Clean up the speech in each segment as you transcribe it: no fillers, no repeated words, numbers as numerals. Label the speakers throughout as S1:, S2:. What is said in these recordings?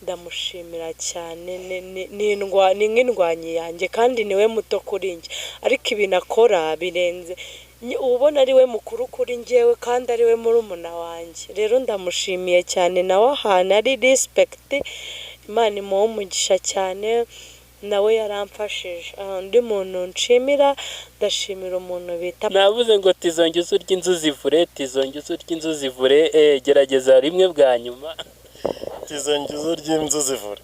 S1: Ndamushimira cyane, ni nk'indwanyi yanjye kandi niwe muto kuri njye, ariko ibintu akora birenze. Uba ubona ari we mukuru kuri njyewe kandi ari we murumuna wanjye. Rero ndamushimiye cyane, nawe ahantu ari respect, Imana imuhe umugisha cyane, nawe yaramfashije. Undi muntu nshimira, ndashimira umuntu bita
S2: Navuze ngo tizongeze urya inzuzi vure, tizongeze urya inzuzi vure. Gerageza rimwe bwa nyuma.
S3: Tizongeze urya inzuzi vure.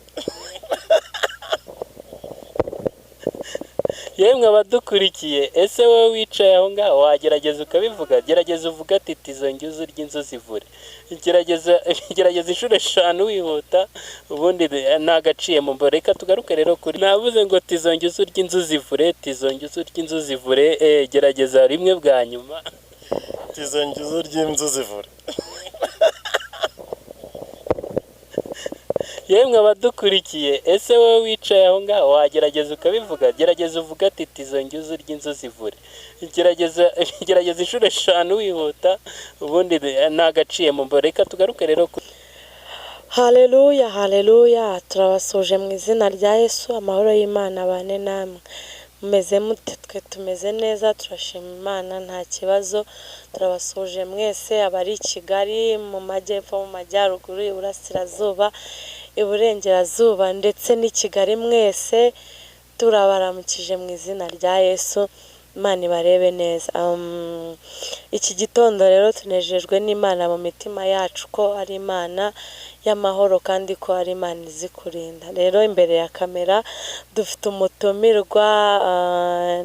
S2: Yemwe abadukurikiye, ese wowe wicaye aho ngaho wagerageza ukabivuga? Gerageza uvuga ati tizongeze urya inzuzi vure. Gerageza inshuro 5 wihuta, ubundi nagaciye mu mboro. Reka tugaruke rero kuri navuze ngo tizongeze urya inzuzi vure, tizongeze urya inzuzi vure. Gerageza rimwe bwa nyuma.
S3: Tizongeze urya inzuzi vure.
S2: Yemwe abadukurikiye, ese wowe wicaye aho ngaho wagerageza ukabivuga? Gerageza uvuga ati tizongeze urya inzuzi vure. Gerageza inshuro 5 wihuta, ubundi nagaciye mu mboro. Reka tugaruke rero kuri
S1: Haleluya, haleluya. Turabasuje mu izina rya Yesu. Amahoro y'Imana abane namwe. Mumeze mute? Twe tumeze neza, turashima Imana, nta kibazo. Turabasuje mwese abari i Kigali, mu majyepfo, mu majyaruguru, iburasirazuba, iburengerazuba ndetse n'i Kigali mwese, turabaramukije mu izina rya Yesu. Imana ibarebe neza. Iki gitondo rero tunejejwe n'Imana mu mitima yacu ko ari Imana y'amahoro kandi ko ari Imana izi kurinda. Rero imbere ya kamera dufite umutumirwa,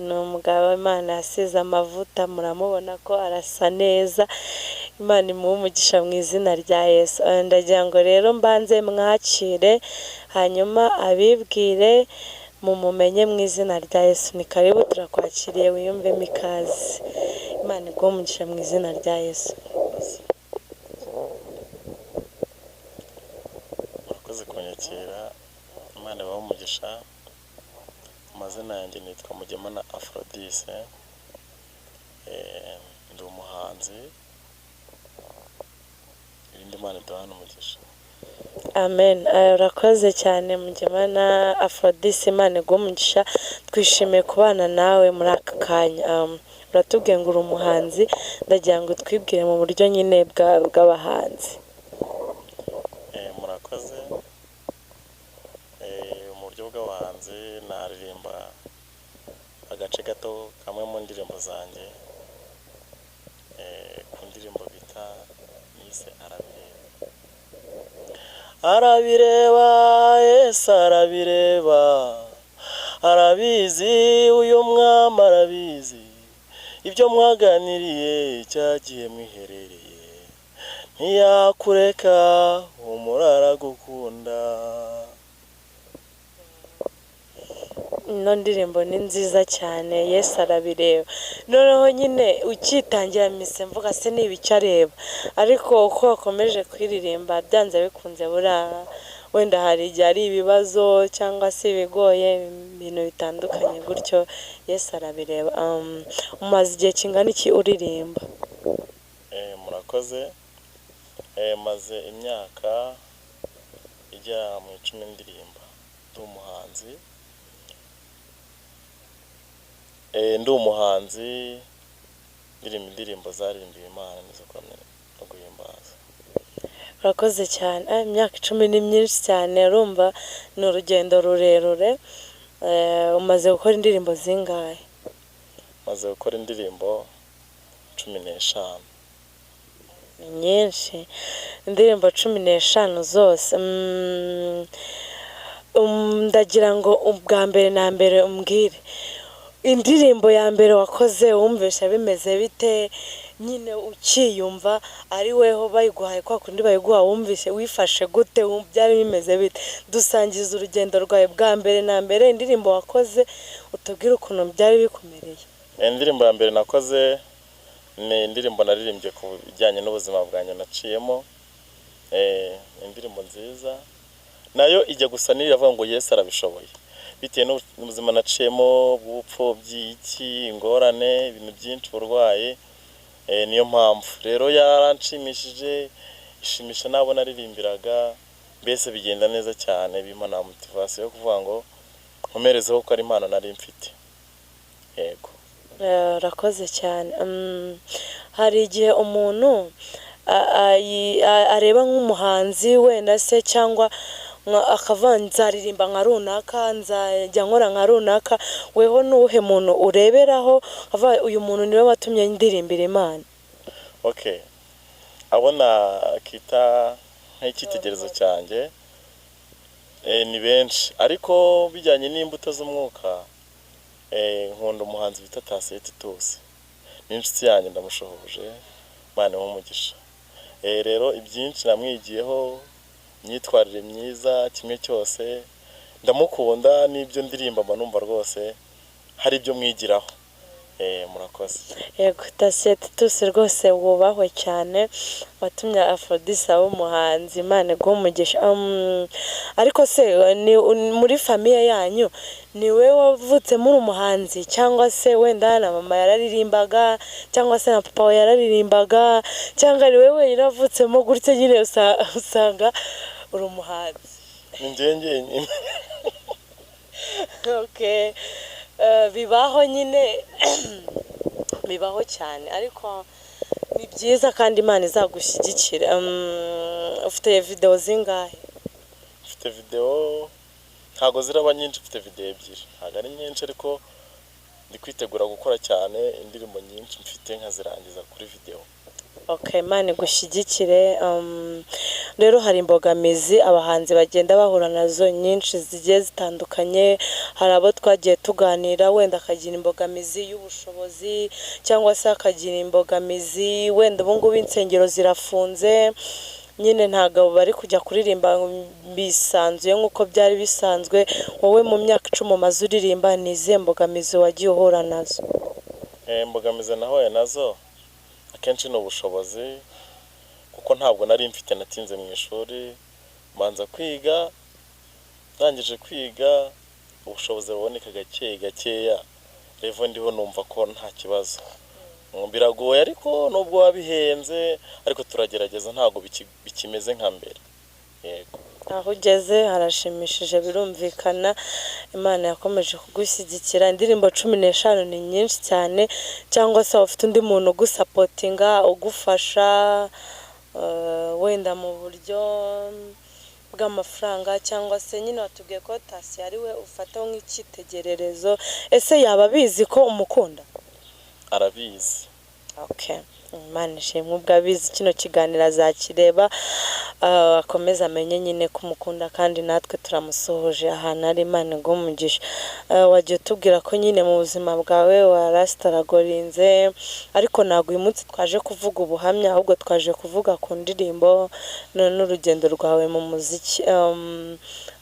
S1: ni umugabo Imana yasize amavuta, muramubona ko arasa neza. Imana imuhe umugisha mu izina rya Yesu. Ndagira ngo rero mbanze mwakire, hanyuma abibwire, mumumenye mu izina rya Yesu. Ni karibu, turakwakiriye, wiyumvemo ikaze. Imana iguhe umugisha mu izina rya Yesu.
S3: Murakoze kunyakira, Imana ibahe umugisha. Amazina yanjye nitwa Mugemana Aphrodise, ndi umuhanzi. Irindi Imana iduhane umugisha.
S1: Amen. Urakoze cyane Mugemana Aphrodise, Imana iguhe umugisha. Twishimiye kubana nawe muri aka kanya. Uratubwiye ngo uri umuhanzi, ndagira ngo twibwire mu buryo nyine bw'abahanzi.
S3: Murakoze. Mu buryo bw'abahanzi naririmba agace gato kamwe mu ndirimbo zanjye, ku ndirimbo bita nise Arabireba. Arabireba, Yesu arabireba, arabizi, uyu mwami arabizi, ibyo mwaganiriye cyagiye mwiherereye, ntiyakureka, humura aragukunda.
S1: Ino ndirimbo ni nziza cyane, Yesu arabireba. Noneho nyine ukitangira mise mvuga se niba icyo areba, ariko uko wakomeje kuririmba byanze bikunze buriya wenda hari igihe ari ibibazo cyangwa se ibigoye, ibintu bitandukanye gutyo, Yesu arabireba. Umaze igihe kingana iki uririmba?
S3: Murakoze. Maze imyaka igera mu 10 ndirimba, ndi umuhanzi. Ndi umuhanzi, ndirimba indirimbo zaririmbiwe Imana n'izo kuramya no guhimbaza.
S1: Urakoze cyane. Imyaka 10 ni myinshi cyane, urumva ni urugendo rurerure. Umaze gukora indirimbo zingahe?
S3: Maze gukora indirimbo 15.
S1: Ni nyinshi, indirimbo 15 zose. Ndagira ngo ubwa mbere na mbere umbwire indirimbo ya mbere wakoze wumvisha bimeze bite, nyine ukiyumva ari weho bayiguhaye kwa kundi bayiguha, wumvishe wifashe gute, byari bimeze bite? Dusangiza urugendo rwawe bwa mbere na mbere, indirimbo wakoze utubwire ukuntu byari bikumereye.
S3: Indirimbo ya mbere nakoze ni indirimbo naririmbye ku bijyanye n'ubuzima bwanjye naciyemo. Indirimbo nziza nayo ijya gusa n'iravuga ngo Yesu arabishoboye, bitewe n'ubuzima naciyemo bw'ubupfubyi, iki, ingorane, ibintu byinshi, uburwayi. Niyo mpamvu rero yaranshimishije, ishimisha n'abo naririmbiraga, Mbese bigenda neza cyane, bimpa na motivation yo kuvuga ngo nkomerezeho kuko ari impano nari mfite. Yego.
S1: Urakoze cyane. Hari igihe umuntu areba nk'umuhanzi wenda se, cyangwa akavuga nzaririmba nka runaka, nzajya nkora nka runaka. Weho nuwuhe muntu ureberaho avuga uyu muntu niwe watumye ndirimbira Imana?
S3: Okay, abo nakita nk'icyitegererezo cyanjye ni benshi, ariko bijyanye n'imbuto z'umwuka, nkunda umuhanzi bita Tasiye Titus, ni inshuti yanjye, ndamushohoje, Imana imuhe umugisha. Rero ibyinshi namwigiyeho, imyitwarire myiza, kimwe cyose ndamukunda, n'ibyo ndirimba mba numva rwose hari ibyo mwigiraho. Murakoze.
S1: Yego, Tasiye Titus rwose wubahwe cyane, watumye Aphrodis aba umuhanzi, Imana iguhe umugisha. Ariko se ni muri famille yanyu ni we wavutse muri umuhanzi, cyangwa se wenda na mama yararirimbaga, cyangwa se na papa we yararirimbaga, cyangwa ni we wenyine wavutsemo gutya nyine usanga uri umuhanzi?
S3: Ni njyewe njyenyine.
S1: Okay. Bibaho nyine, bibaho cyane, ariko ni byiza kandi Imana izagushyigikira. Ufite video zingahe?
S3: Mfite video, ntabwo ziraba nyinshi, mfite video ebyiri, ntabwo ari nyinshi, ariko ndi kwitegura gukora cyane indirimbo nyinshi mfite nkazirangiza kuri video.
S1: Okay, Imana igushyigikire. Rero hari imbogamizi abahanzi bagenda bahura nazo nyinshi zigiye zitandukanye. Hari abo twagiye tuganira, wenda akagira imbogamizi y'ubushobozi, cyangwa se akagira imbogamizi wenda ubu ngubu insengero zirafunze nyine, ntabwo bari kujya kuririmba bisanzuye nk'uko byari bisanzwe. Wowe mu myaka 10 umaze uririmba, ni izihe mbogamizi wagiye uhura nazo?
S3: Imbogamizi nahuye nazo akenshi ni ubushobozi, kuko ntabwo nari mfite, natinze mu ishuri, mbanza kwiga, ndangije kwiga ubushobozi buboneka gake gakeya, level ndiho numva ko nta kibazo. Biragoye ariko nubwo wabihenze, ariko turagerageza, ntabwo bikimeze nka mbere. Yego.
S1: Aho ugeze harashimishije, birumvikana Imana yakomeje kugushyigikira. Indirimbo 15 ni nyinshi cyane. Cyangwa se ufite undi muntu ugusapotinga, ugufasha, wenda mu buryo bw'amafaranga, cyangwa se nyine watubwiye ko Tasi ari we ufataho nk'icyitegererezo, ese yaba abizi ko umukunda?
S3: Arabizi.
S1: Okay. Imana ishimwe ubwo abizi, kino kiganiro azakireba, akomeze amenye nyine ko umukunda, kandi natwe turamusuhuje ahantu ari, Imana iguhe umugisha. Wagiye utubwira ko nyine mu buzima bwawe warasitaragorinze, ariko ntabwo uyu munsi twaje kuvuga ubuhamya, ahubwo twaje kuvuga ku ndirimbo n'urugendo rwawe mu muziki.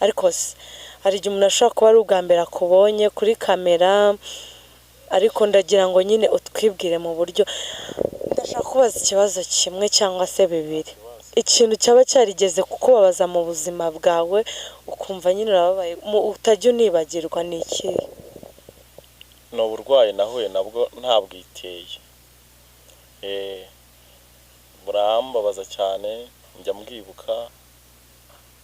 S1: Ariko se hari igihe umuntu ashobora kuba ari ubwa mbere akubonye kuri kamera, ariko ndagira ngo nyine utwibwire mu buryo, ndashaka kubaza ikibazo kimwe cyangwa se bibiri, ikintu cyaba cyarigeze kukubabaza mu buzima bwawe ukumva nyine urababaye, utajya unibagirwa, ni ikihe?
S3: Ni uburwayi nahuye nabwo ntabwiteye, burambabaza cyane, njya mbwibuka,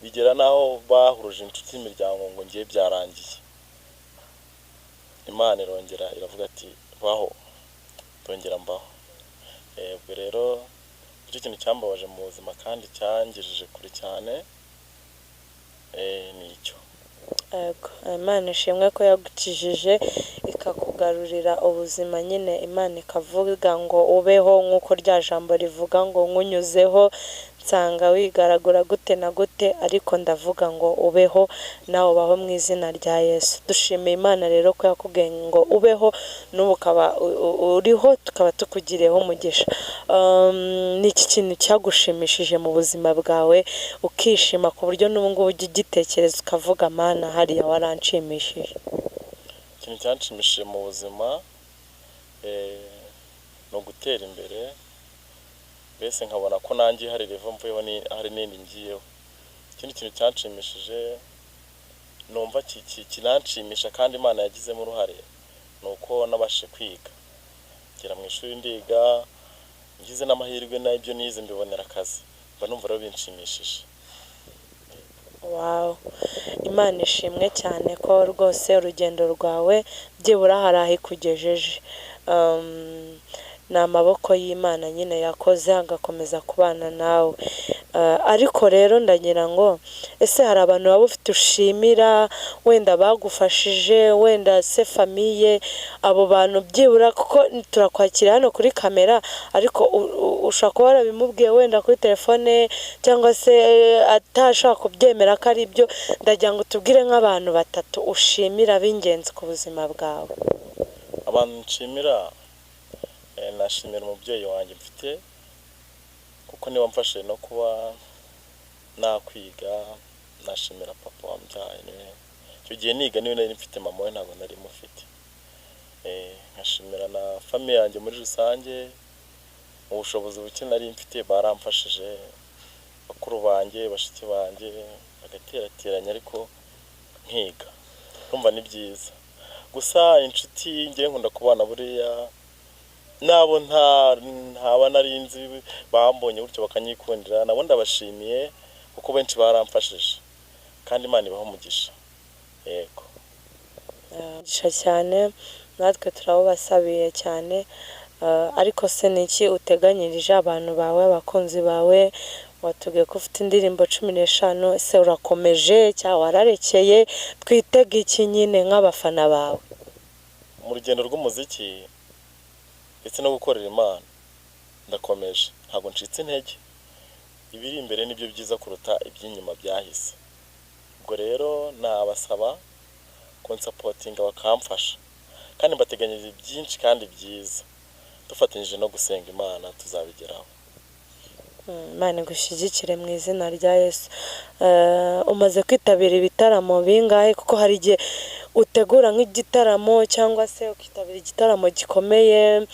S3: bigera n'aho bahuruje inshuti n'imiryango ngo ngiye byarangiye. Imana irongera iravuga ati baho, ndongera mbaho. Ubwo rero nicyo kintu cyambabaje mu buzima kandi cyangejeje kure cyane, ni icyo.
S1: Yego, Imana ishimwe ko yagukijije ikakugarurira ubuzima nyine, Imana ikavuga ngo ubeho nk'uko rya jambo rivuga ngo nkunyuzeho nsanga wigaragura gute na gute, ariko ndavuga ngo ubeho, nawe ubaho mu izina rya Yesu. Dushimiye Imana rero ko yakubwiye ngo ubeho, n'ubu ukaba uriho, tukaba tukugiriyeho umugisha. Ni iki kintu cyagushimishije mu buzima bwawe ukishima ku buryo n'ubu ngubu ujya ugitekereza ukavuga Mana hariya waranshimishije?
S3: Ikintu cyanshimishije mu buzima ni ugutera imbere, mbese nkabona ko nanjye hari level mvuyeho hari n'indi ngiyeho. Ikindi kintu cyanshimishije numva kinanshimisha kandi Imana yagizemo uruhare, ni uko nabashije kwiga, ngera mu ishuri ndiga, ngize n'amahirwe n'ibyo nize mbibonera akazi, mba numva rero binshimishije.
S1: Wow, Imana ishimwe cyane ko rwose urugendo rwawe byibura hari aho ikugejeje. Ni amaboko y'Imana nyine yakoze agakomeza kubana nawe. Ariko rero ndagira ngo ese hari abantu waba ufite ushimira, wenda bagufashije, wenda se famille, abo bantu byibura, kuko turakwakira hano kuri kamera, ariko ushobora kuba warabimubwiye wenda kuri telefone cyangwa se atashobora kubyemera ko ari byo. Ndagira ngo tubwire nk'abantu batatu ushimira b'ingenzi ku buzima bwawe.
S3: Abantu nshimira, nashimira umubyeyi wanjye mfite, kuko niwe wamfashije no kuba nakwiga. Nashimira papa wambyaye, niwe icyo gihe niga niwe nari mfite, mama we ntabwo nari mufite. Nkashimira na famille yanjye muri rusange, mu bushobozi buke nari mfite baramfashije, bakuru banjye, bashiki banjye, bagaterateranya ariko nkiga, urumva ni byiza. Gusa inshuti ngewe nkunda kubana buriya nabo ntaba nari nzi, bambonye gutyo bakanyikundira, nabo ndabashimiye kuko benshi baramfashije, kandi Imana ibaha umugisha. Yego.
S1: Umugisha cyane, natwe turawubasabiye cyane. Ariko se ni iki uteganyirije abantu bawe, abakunzi bawe? Watubwiye ko ufite indirimbo 15, ese urakomeje cyangwa wararekeye? Twitege iki nyine nk'abafana bawe?
S3: Mu rugendo rw'umuziki ndetse no gukorera Imana ndakomeje, ntabwo ncitse intege. Ibiri imbere nibyo byiza kuruta iby'inyuma byahise. Ubwo rero nabasaba kunsupportinga bakamfasha, kandi mbateganyiriza byinshi kandi byiza, dufatanyije no gusenga Imana tuzabigeraho.
S1: Imana igushyigikire mu izina rya Yesu. Umaze kwitabira ibitaramo bingahe? Kuko hari igihe utegura nk'igitaramo cyangwa se ukitabira igitaramo gikomeye,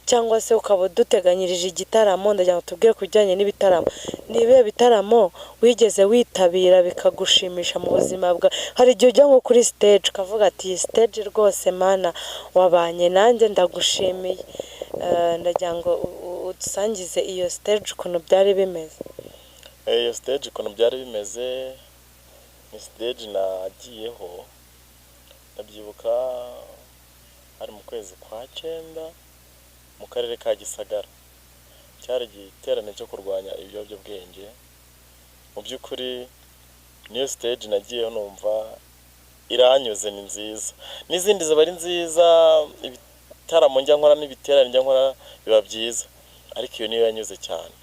S1: cyangwa se ukaba uduteganyirije igitaramo. Ndagira ngo tubwire ku bijyanye n'ibitaramo. Ni ibihe bitaramo wigeze witabira bikagushimisha mu buzima bwawe? Hari igihe ujya nko kuri stage ukavuga ati iyi stage rwose Mana wabanye nanjye, ndagushimiye. Ndagira ngo udusangize iyo stage ukuntu byari bimeze.
S3: Iyo stage ukuntu byari bimeze, ni stage nagiyeho, ndabyibuka ari mu kwezi kwa 9 mu karere ka Gisagara. Cyari igiterane cyo kurwanya ibiyobyabwenge. Mu by'ukuri niyo stage nagiyeho numva iranyuze, ni nziza. N'izindi ziba ari nziza, ibitaramo njya nkora n'ibiterane njya nkora biba byiza, ariko iyo niyo yanyuze cyane.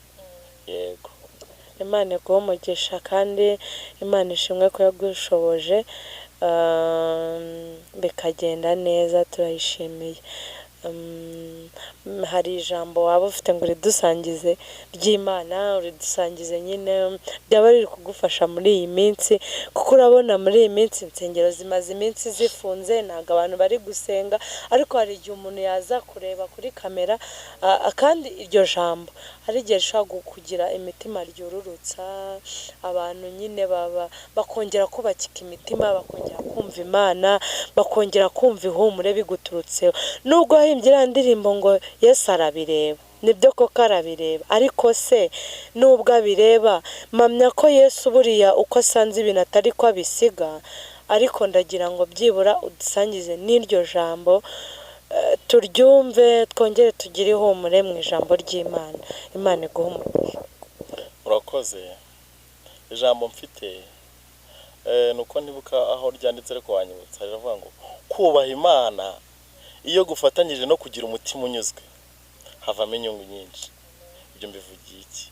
S3: Yego.
S1: Imana iguhe umugisha, kandi Imana ishimwe ko yagushoboje bikagenda neza, turayishimiye. Hari ijambo waba ufite ngo uridusangize ry'Imana, uridusangize nyine byaba riri kugufasha muri iyi minsi, kuko urabona muri iyi minsi insengero zimaze iminsi zifunze, ntabwo abantu bari gusenga, ariko hari igihe umuntu yaza kureba kuri kamera, kandi iryo jambo hari igihe rishobora kugira imitima ryururutsa abantu nyine, baba bakongera kubakika imitima, bakongera kumva Imana, bakongera kumva ihumure biguturutseho. Nubwo wahimbye iriya ndirimbo ngo Yesu arabireba, nibyo koko arabireba, ariko se nubwo abireba, mpamya ko Yesu buriya uko asanze ibintu atari ko abisiga. Ariko ndagira ngo byibura udusangize n'iryo jambo, turyumve, twongere tugire ihumure mu ijambo ry'Imana. Imana iguhe umugisha.
S3: Urakoze. Ijambo mfite ni uko ntibuka aho ryanditse, ariko wanyibutsa. Riravuga ngo kubaha Imana iyo gufatanyije no kugira umutima unyuzwe havamo inyungu nyinshi. Ibyo mbivugiye iki?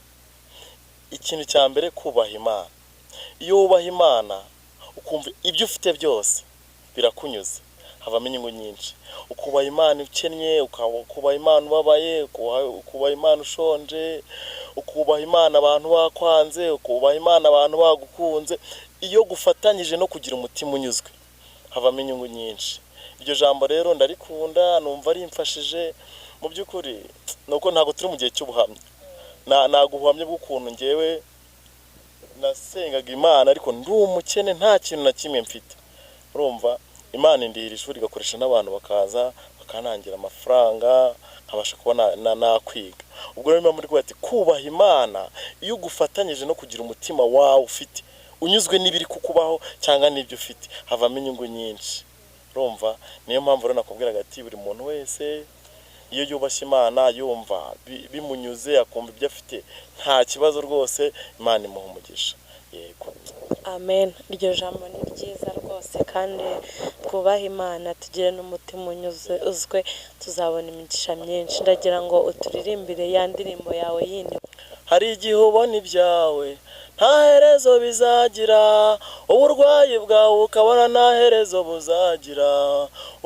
S3: Ikintu cya mbere, kubaha Imana. Iyo wubaha Imana ukumva ibyo ufite byose birakunyuze, havamo inyungu nyinshi. Ukubaha Imana ukennye, ukubaha Imana ubabaye, ukubaha Imana ushonje, ukubaha Imana abantu bakwanze, ukubaha Imana abantu bagukunze, iyo gufatanyije no kugira umutima unyuzwe havamo inyungu nyinshi. Iryo jambo rero ndarikunda, numva rimfashije. Mu by'ukuri ni uko ntabwo turi mu gihe cy'ubuhamya, ntabwo ubuhamya bw'ukuntu ngewe nasengaga Imana ariko ndi umukene, nta kintu na kimwe mfite. Urumva Imana indihira ishuri, igakoresha n'abantu bakaza bakanangira amafaranga, nkabasha kuba nakwiga. Ubwo rero muri ati kubaha Imana iyo ugufatanyije no kugira umutima wawe ufite unyuzwe, havamo inyungu nyinshi. Unyuzwe n'ibiri kukubaho cyangwa n'ibyo ufite, havamo inyungu nyinshi. Urumva, niyo mpamvu rero nakubwiraga ati buri muntu wese iyo yubashye Imana, yumva bimunyuze, akumva ibyo afite nta kibazo rwose, Imana imuha umugisha. Yego.
S1: Amen. Iryo jambo ni ryiza rwose, kandi twubahe Imana, tugire n'umutima unyuze uzwe, tuzabona imigisha myinshi. Ndagira ngo uturirimbire ya ndirimbo yawe yindi.
S3: Hari igihe ubona ibyawe nta herezo bizagira, uburwayi bwawe ukabona nta herezo buzagira,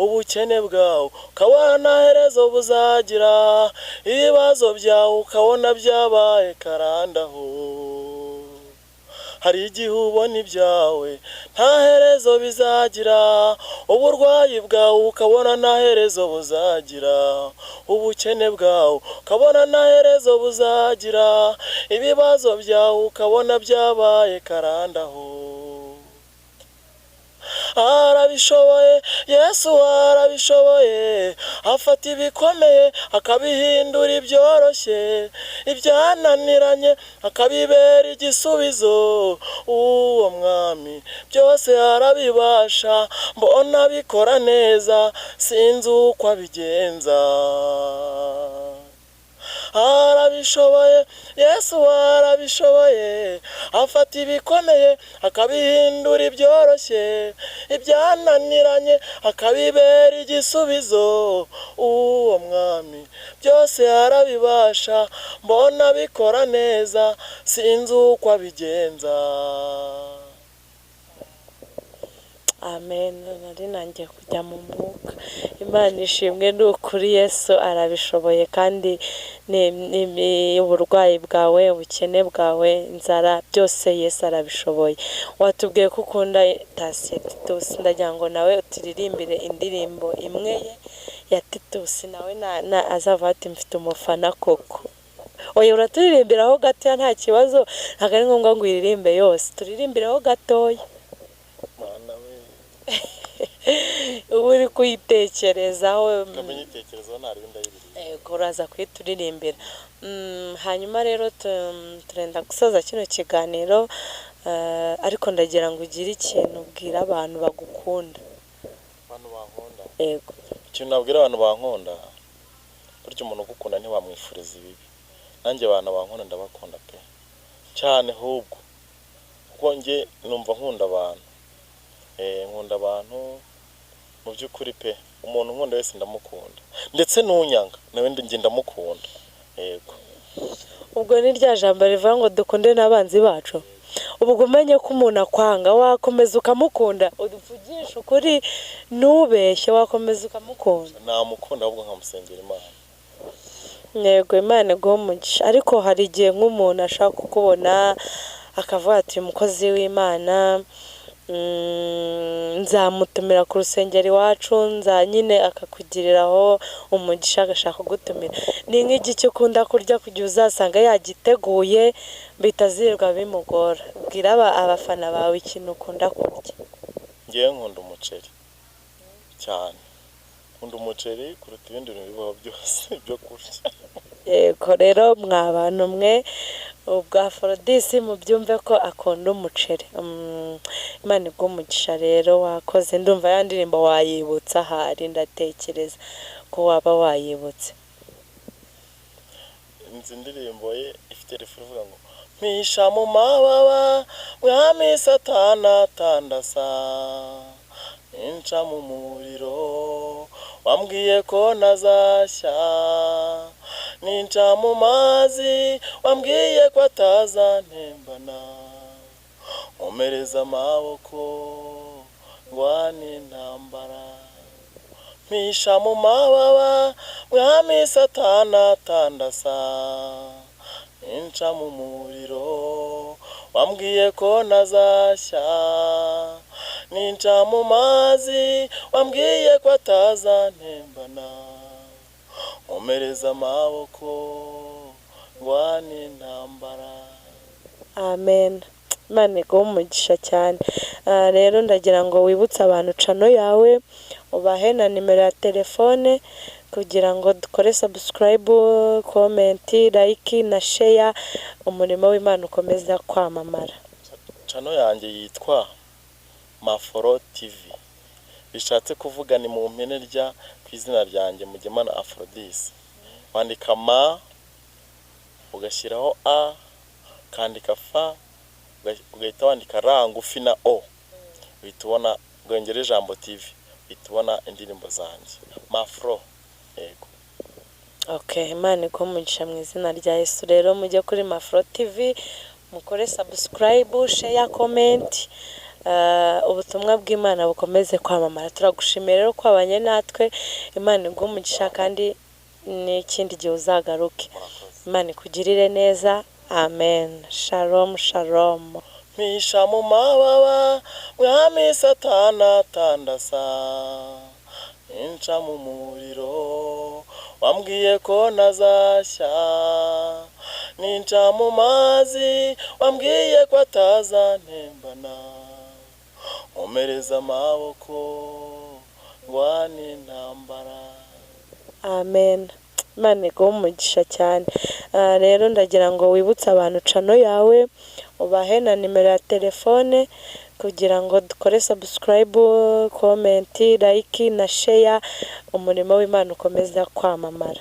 S3: ubukene bwawe ukabona nta herezo buzagira, ibibazo byawe ukabona byabaye karandaho. Hari igihe ubona ibyawe nta herezo bizagira, uburwayi bwawe ukabona nta herezo buzagira, ubukene bwawe ukabona nta herezo buzagira, ibibazo byawe ukabona byabaye karandaho. Arabishoboye Yesu, arabishoboye. Afata ibikomeye akabihindura ibyoroshye, ibyananiranye akabibera igisubizo. Uwo mwami byose arabibasha, mbona abikora neza, sinzi uko abigenza. Arabishoboye Yesu, arabishoboye. Afata ibikomeye akabihindura ibyoroshye, ibyananiranye akabibera igisubizo. Uwo mwami byose arabibasha, mbona abikora neza, sinzi uko abigenza.
S1: Amen. Nari nangiye kujya mu mwuka. Imana ishimwe, ni ukuri Yesu arabishoboye, kandi ni uburwayi bwawe, ubukene bwawe, inzara, byose Yesu arabishoboye. Watubwiye ko ukunda Tasiye Titusi, ndagira ngo nawe uturirimbire indirimbo imwe ye ya Titusi, nawe azava ati mfite umufana koko. Oya, uraturirimbiraho gatoya, nta kibazo, ntabwo ari ngombwa ngo uyiririmbe yose, turirimbireho gatoya.
S3: Mana we!
S1: Uba uri kuyitekerezaho.
S3: Nkamenya itekerezo, ntarebe ndayiririmba.
S1: Yego, uraza kuyituririmbira. Hanyuma rero turenda gusoza kino kiganiro, ariko ndagira ngo ugire ikintu ubwira abantu bagukunda.
S3: Abantu bankunda?
S1: Yego.
S3: Ikintu nabwira abantu bankunda, burya umuntu ugukunda ntiwamwifuriza ibibi. Nanjye abantu bankunda ndabakunda pe, cyane ahubwo, kuko njye numva nkunda abantu. Nkunda abantu mu by'ukuri pe. Umuntu nkunda wese ndamukunda, ndetse n'unyanga nawe njye ndamukunda. Yego.
S1: Ubwo ni rya jambo rivuga ngo dukunde n'abanzi bacu. Ubwo umenye ko umuntu akwanga, wakomeza ukamukunda? Uvugisha ukuri, ntubeshye, wakomeza ukamukunda?
S3: Namukunda, ahubwo nkamusengera Imana.
S1: Yego, Imana iguhe umugisha. Ariko hari igihe nk'umuntu ashaka kukubona akavuga ati uyu mukozi w'Imana, nzamutumira ku rusengero iwacu, nza nyine akakugiriraho umugisha, agashaka kugutumira. Ni nk'igiki ukunda kurya kugira uzasanga yagiteguye, bitazirirwa bimugora? Bwira abafana bawe ikintu ukunda kurya.
S3: Ngewe nkunda umuceri cyane, nkunda umuceri kuruta ibindi bintu bibaho byose byo kurya.
S1: Yego rero, mwa bantu mwe, ubwo Aforodisi mubyumve ko akunda umuceri. Imana iguhe umugisha rero, wakoze. Ndumva ya ndirimbo wayibutse ahari, ndatekereza ko waba wayibutse.
S3: Inzu indirimbo ye ifite refrain ivuga ngo mpisha mu mababa mwami, Satana atandasa, inca mu muriro wambwiye ko ntazashya, ninca mu mazi wambwiye ko atazantembana, nkomereza amaboko ngwane intambara, mpisha mu mababa mwami, Satana atandasa, inca mu muriro wambwiye ko ntazashya, ninca mu mazi wambwiye ko atazantembana, nkomereza amaboko ngwane intambara.
S1: Amen. Imana iguhe umugisha cyane. Rero ndagira ngo wibutse abantu channel yawe, ubahe na nimero ya telefone kugira ngo dukore subscribe, comment, like na share, umurimo w'Imana ukomeza kwamamara.
S3: Channel yanjye yitwa Maforo TV, bishatse kuvuga ni mu mpine rya ku izina ryanjye Mugemana Aphrodis. Wandika ma, ugashyiraho a, ukandika fa, ugahita wandika ra ngufi na o, uhita ubona, ugongera ijambo TV, uhita ubona indirimbo zanjye. Mafro, yego.
S1: Okay, Imana iguhe umugisha mu izina rya Yesu. Rero mujye kuri Mafro TV mukore subscribe, share, comment, ubutumwa bw'Imana bukomeze kwamamara. Turagushimiye rero ko wabanye natwe. Imana iguhe umugisha kandi n'ikindi gihe uzagaruke. Imana ikugirire neza. Amen. Shalom, shalom.
S3: Mpisha mu mababa, mwami, Satana atandasa, inca mu muriro, wambwiye ko ntazashya, ninca mu mazi, wambwiye ko atazantembana, nkomereza amaboko ndwana intambara.
S1: Amen. Imana iguhe umugisha cyane. Rero ndagira ngo wibutse abantu channel yawe, ubahe na nimero ya telefone kugira ngo dukore subscribe, comment, like na share, umurimo w'Imana ukomeza kwamamara.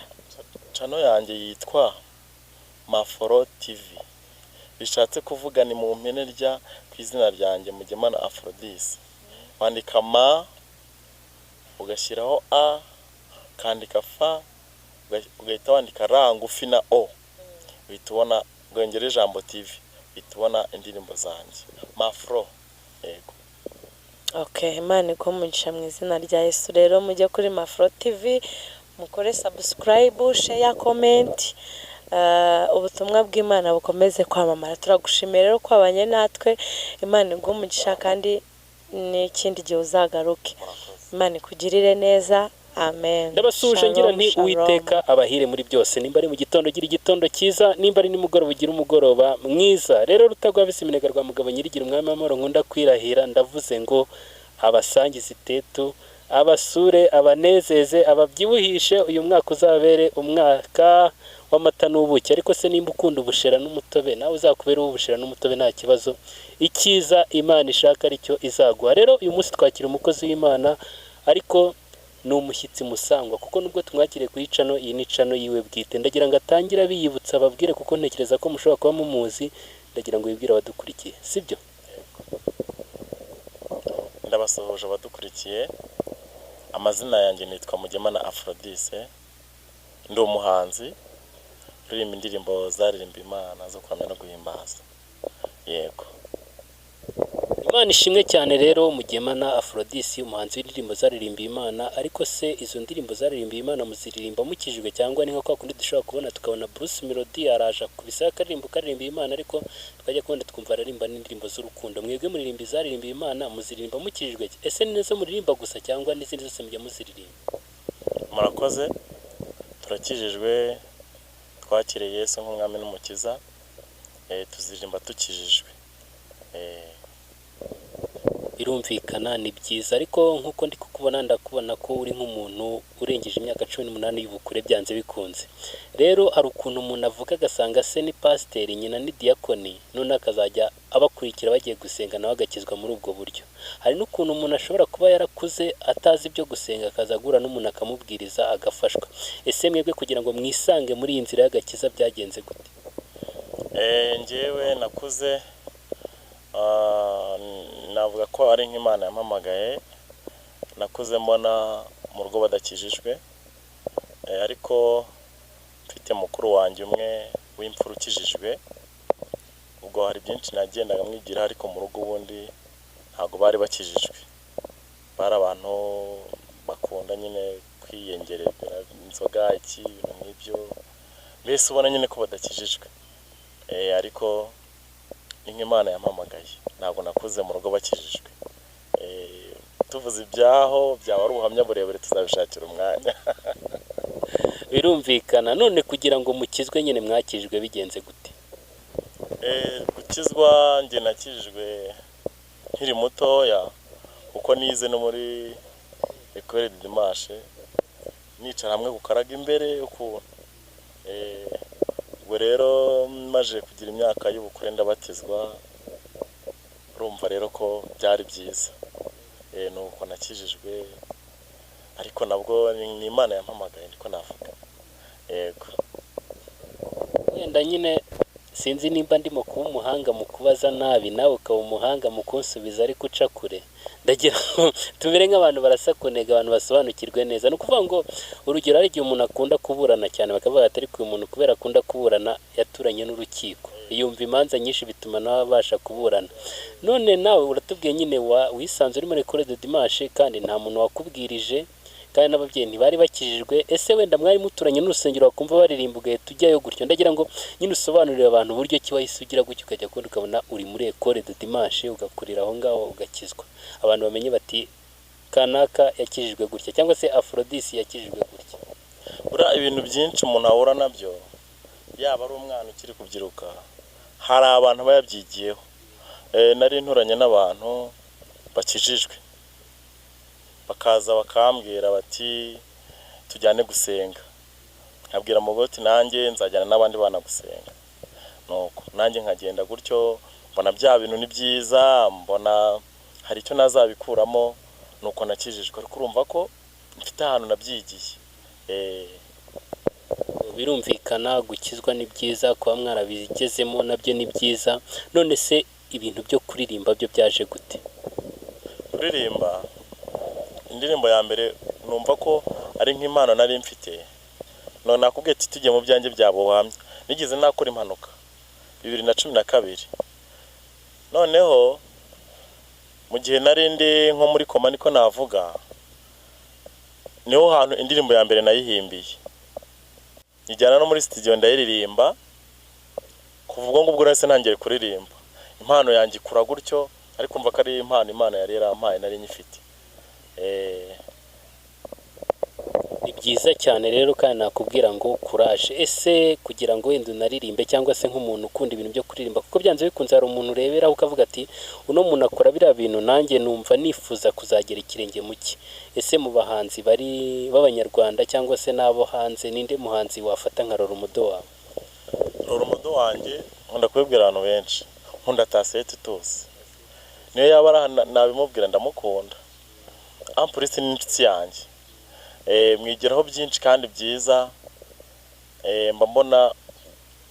S3: Channel yanjye yitwa Maforo TV, bishatse kuvuga ni mu mpine rya ku izina ryanjye Mugemana Aphrodis. Wandika ma, ugashyiraho a, ukandika fa, ugahita wandika ra ngufi na o, uhita ubona, ugongera ijambo TV, uhita ubona indirimbo zanjye. Mafro, yego.
S1: Okay, Imana iguhe umugisha mu izina rya Yesu. Rero mujye kuri Mafro TV mukore subscribe, share, comment, ubutumwa bw'Imana bukomeze kwamamara. Turagushimiye rero ko wabanye natwe. Imana iguhe umugisha kandi n'ikindi gihe uzagaruke. Imana ikugirire neza. Amen.
S2: Ndabasuhuje ngira nti
S1: Shalom, shalom.
S2: Uwiteka abahire muri byose. Nimba ari mu gitondo, gira igitondo cyiza, nimba ari nimugoroba, ugira umugoroba mwiza. Rero Rutagwabise iminega rwa mugabo nyirigira, umwami w'amahoro nkunda kwirahira, ndavuze ngo abasangize itetu, abasure, abanezeze, ababyibuhishe. Uyu mwaka uzabere umwaka w'amata n'ubuki. Ariko se nimba ukunda ubushera n'umutobe, nawe uzakubere ubushera n'umutobe, nta kibazo. Icyiza Imana ishaka aricyo izaguha. Rero uyu munsi twakira umukozi w'Imana, ariko ni umushyitsi musangwa, kuko nubwo tumwakiriye kuri channel iyi, ni channel yiwe bwite. Ndagira ngo atangire abiyibutsa, ababwire, kuko ntekereza ko mushobora kuba mumuzi. Ndagira ngo wibwire abadukurikiye, sibyo?
S3: Ndabasuhuje abadukurikiye. Amazina yanjye nitwa Mugemana Aphrodis, ndi umuhanzi uririmba indirimbo zaririmba Imana zo kuramya no guhimbaza, yego.
S2: Imana ishimwe cyane. Rero Mugemana Aphrodis, umuhanzi w'indirimbo zaririmbiye Imana. Ariko se izo ndirimbo zaririmbiye Imana muziririmba mukijijwe, cyangwa ni nka kwa kundi dushobora kubona tukabona Bruce Melody araje akubise akaririmbo karirimbiye Imana, ariko twajya kubona twumva aririmba n'indirimbo z'urukundo? Mwebwe muririmba izaririmbiye Imana, muziririmba mukijijwe? Ese ni nazo muririmba gusa cyangwa n'izindi zose mujya muziririmba?
S3: Murakoze. Turakijijwe, twakiriye Yesu nk'umwami n'umukiza, tuziririmba dukijijwe.
S2: Birumvikana, ni byiza. Ariko nk'uko ndi kukubona, ndakubona ko uri nk'umuntu urengeje imyaka 18 y'ubukure byanze bikunze. Rero hari ukuntu umuntu avuga agasanga se ni pasiteri, nyina ni diyakoni, none akazajya abakurikira bagiye gusenga, nawe agakizwa muri ubwo buryo. Hari n'ukuntu umuntu ashobora kuba yarakuze atazi ibyo gusenga, akaza guhura n'umuntu akamubwiriza, agafashwa. Ese mwebwe kugira ngo mwisange muri iyi nzira y'agakiza byagenze gute?
S3: Njyewe nakuze, navuga ko ari nk'Imana yampamagaye. Nakuze mbona mu rugo badakijijwe, ariko mfite mukuru wanjye umwe w'imfura ukijijwe. Ubwo hari byinshi nagendaga mwigira, ariko mu rugo ubundi ntabwo bari bakijijwe. Bari abantu bakunda nyine kwiyengerera inzoga, iki, ibintu nk'ibyo, mbese ubona nyine ko badakijijwe. Ariko ni nk'Imana yampamagaye, ntabwo nakuze mu rugo bakijijwe. Tuvuze ibyaho byaba ari ubuhamya burebure, tuzabishakira umwanya.
S2: Birumvikana. None kugira ngo mukizwe nyine, mwakijwe bigenze gute?
S3: Gukizwa, njye nakijijwe nkiri mutoya, kuko nize no muri Ecole de Dimanche, nicara hamwe gukaraga imbere ukuntu. Ubwo rero maje kugira imyaka y'ubukure ndabatizwa. Urumva rero ko byari byiza. Nuko nakijijwe, ariko nabwo ni Imana yampamagaye, niko navuga, yego.
S2: Wenda nyine sinzi nimba ndimo kuba umuhanga mu kubaza nabi, nawe ukaba umuhanga mu kunsubiza, ariko uca kure. Ndagira ngo tumere nk'abantu barasa kunega, abantu basobanukirwe neza. Ni ukuvuga ngo, urugero, hari igihe umuntu akunda kuburana cyane, bakavuga ati: "Ariko uyu muntu kubera akunda kuburana yaturanye n'urukiko, yumva imanza nyinshi, bituma nawe abasha kuburana." None nawe uratubwiye nyine wisanze uri muri École de Dimanche, kandi nta muntu wakubwirije, kandi n'ababyeyi ntibari bakijijwe. Ese wenda mwari muturanye n'urusengero, wakumva baririmba ugahita ujyayo gutyo? Ndagira ngo nyine usobanurire abantu uburyo ki wahise ugira gutyo, ukajya kubona ukabona uri muri École de Dimanche, ugakurira aho ngaho, ugakizwa, abantu bamenye bati: "Kanaka yakijijwe gutya", cyangwa se "Aphrodis yakijijwe gutya".
S3: Buriya ibintu byinshi umuntu ahura nabyo, yaba ari umwana ukiri kubyiruka, hari abantu aba yabyigiyeho. Nari nturanye n'abantu bakijijwe, bakaza bakambwira bati: "Tujyane gusenga." Nkabwira mugoti nanjye nzajyana n'abandi bana gusenga, nuko nanjye nkagenda gutyo, mbona bya bintu ni byiza, mbona hari icyo nazabikuramo, nuko nakijijwe. Ariko urumva ko mfite ahantu nabyigiye.
S2: Birumvikana, gukizwa ni byiza, kuba mwarabigezemo nabyo ni byiza. None se ibintu byo kuririmba byo byaje gute?
S3: Kuririmba, indirimbo ya mbere numva ko ari nk'impano nari mfite. None nakubwiye ati tujye mu byanjye bya buhamya. Nigeze nakora impanuka 2012. Noneho mu gihe nari ndi nko muri koma, niko navuga, niho hantu indirimbo ya mbere nayihimbiye, njyana no muri studio ndayiririmba. Kuva ubwo ngubwo nahise ntangiye kuririmba, impano yanjye ikura gutyo, ariko mva ko ari impano Imana yari yarampaye, nari nyifite.
S2: Ni byiza cyane rero, kandi nakubwira ngo kuraje. Ese kugira ngo wenda unaririmbe, cyangwa se nk'umuntu ukunda ibintu byo kuririmba, kuko byanze bikunze hari umuntu ureberaho ukavuga ati: "Uno muntu akora biriya bintu, nanjye numva nifuza kuzagera ikirenge mu cye." Ese mu bahanzi bari b'Abanyarwanda cyangwa se n'abo hanze, ninde muhanzi wafata nka role model wawe?
S3: Role model wanjye, nkunda kubibwira abantu benshi, nkunda Patient Titus. Niyo yaba ari aha nabimubwira, ndamukunda. Ampulisi ni inshuti yanjye. Mwigiraho byinshi kandi byiza. Mba mbona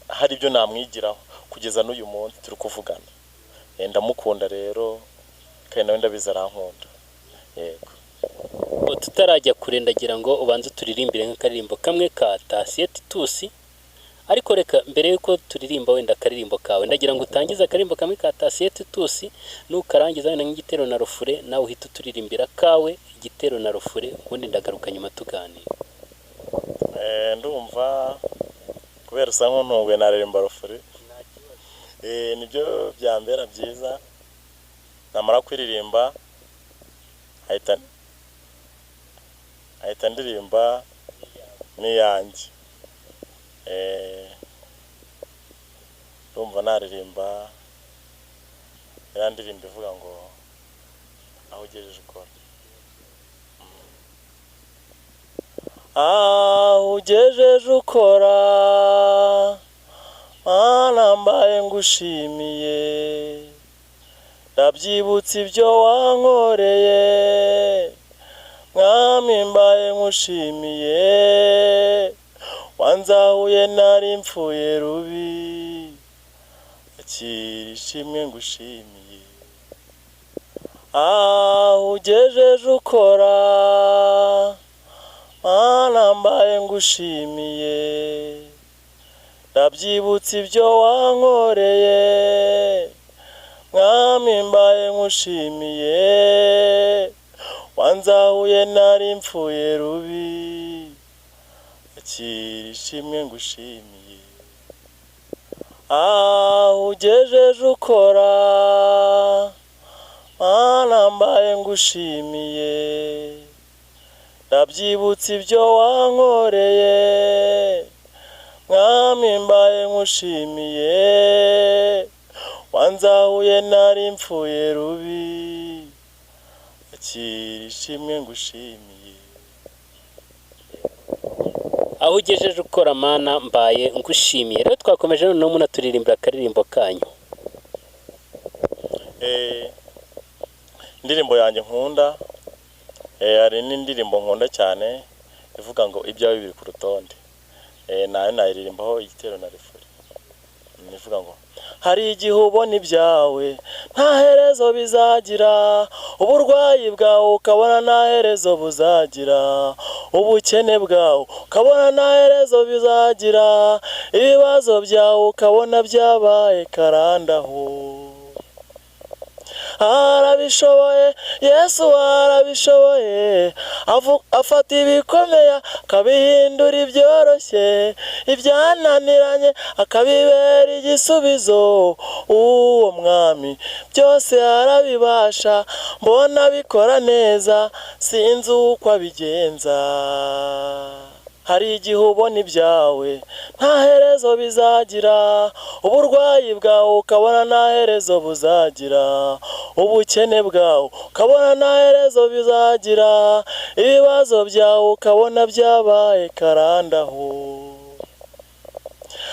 S3: hari ibyo namwigiraho kugeza n'uyu munsi turi kuvugana. Ndamukunda rero, kandi nawe ndabizi arankunda, yego.
S2: Tutarajya kure, ndagira ngo ubanze uturirimbire nk'akaririmbo kamwe ka Patient Titus. Ariko reka mbere y'uko turirimba wenda akaririmbo kawe, ndagira ngo utangize akaririmbo kamwe ka Patient Titus. Nukarangiza wenda nk'igitero na refrain, nawe uhita uturirimbira kawe igitero na refrain, ubundi ndagaruka nyuma tuganira.
S3: Ndumva kubera usa nk'untunguye, naririmba refrain. Nibyo byambera byiza. Namara kuririmba ahita ndirimba n'iyanjye. Ndumva naririmba iriya ndirimbo ivuga ngo "Aho ugejeje ukora". Aho ugejeje ukora, Mana, mbaye ngushimiye. Ndabyibutse ibyo wankoreye, Mwami, mbaye nkushimiye. Wanzahuye nari mpfuye rubi, akira ishimwe ngushimiye. Aho ugejeje ukora, Mana, mbaye ngushimiye. Ndabyibutse ibyo wankoreye, Mwami, mbaye nkushimiye. Wanzahuye nari mpfuye rubi, akira ishimwe ngushimiye. Aho ugejeje ukora, Mana, mbaye ngushimiye. Ndabyibutse ibyo wankoreye, Mwami, mbaye nkushimiye. Wanzahuye nari mpfuye rubi, akira ishimwe ngushimiye.
S2: Aho ugejeje ukora, Mana, mbaye ngushimiye. Rero twakomeje, noneho munaturirimbira akaririmbo kanyu.
S3: Indirimbo yanjye nkunda, hari n'indirimbo nkunda cyane ivuga ngo ibyawe biri ku rutonde. Nayo nayiririmbaho igitero na refrain. Ivuga ngo hari igihe ubona ibyawe nta herezo bizagira, uburwayi bwawe ukabona nta herezo buzagira, ubukene bwawe ukabona nta herezo bizagira, ibibazo byawe ukabona byabaye karandaho. Arabishoboye, Yesu arabishoboye, afata ibikomeye akabihindura ibyoroshye, ibyananiranye akabibera igisubizo. Uwo mwami byose arabibasha, mbona abikora neza, sinzi uko abigenza. Hari igihe ubona ibyawe nta herezo bizagira, uburwayi bwawe ukabona nta herezo buzagira, ubukene bwawe ukabona nta herezo bizagira, ibibazo byawe ukabona byabaye karandaho.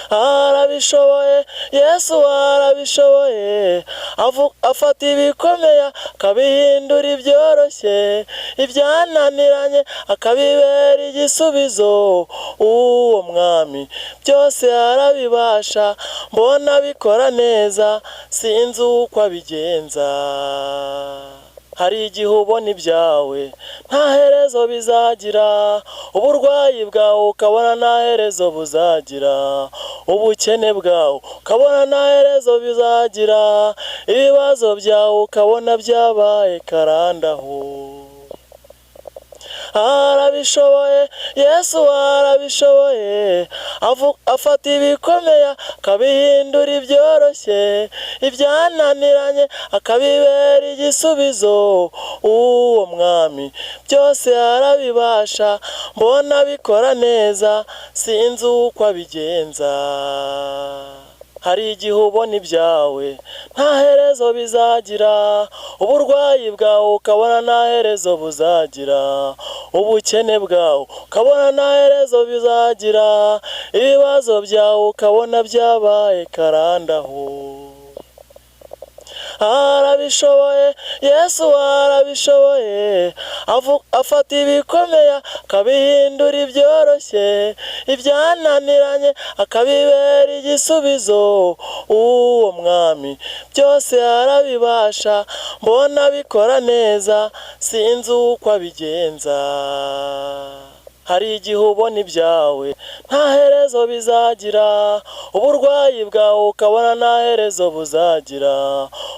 S3: Arabishoboye, Yesu arabishoboye, afata ibikomeye akabihindura ibyoroshye, ibyananiranye akabibera igisubizo. Uwo mwami byose arabibasha, mbona abikora neza, sinzi uko abigenza. Hari igihe ubona ibyawe nta herezo bizagira, uburwayi bwawe ukabona nta herezo buzagira, ubukene bwawe ukabona nta herezo bizagira, ibibazo byawe ukabona byabaye karandaho. Arabishoboye, Yesu arabishoboye, afata ibikomeye akabihindura ibyoroshye, ibyananiranye akabibera igisubizo. Uwo mwami byose arabibasha, mbona abikora neza, sinzi uko abigenza. Hari igihe ubona ibyawe nta herezo bizagira, uburwayi bwawe ukabona nta herezo buzagira, ubukene bwawe ukabona nta herezo bizagira, ibibazo byawe ukabona byabaye karandaho. Arabishoboye, Yesu arabishoboye, afata ibikomeye akabihindura ibyoroshye, ibyananiranye akabibera igisubizo. Uwo mwami byose arabibasha, mbona abikora neza, sinzi uko abigenza. Hari igihe ubona ibyawe nta herezo bizagira, uburwayi bwawe ukabona nta herezo buzagira,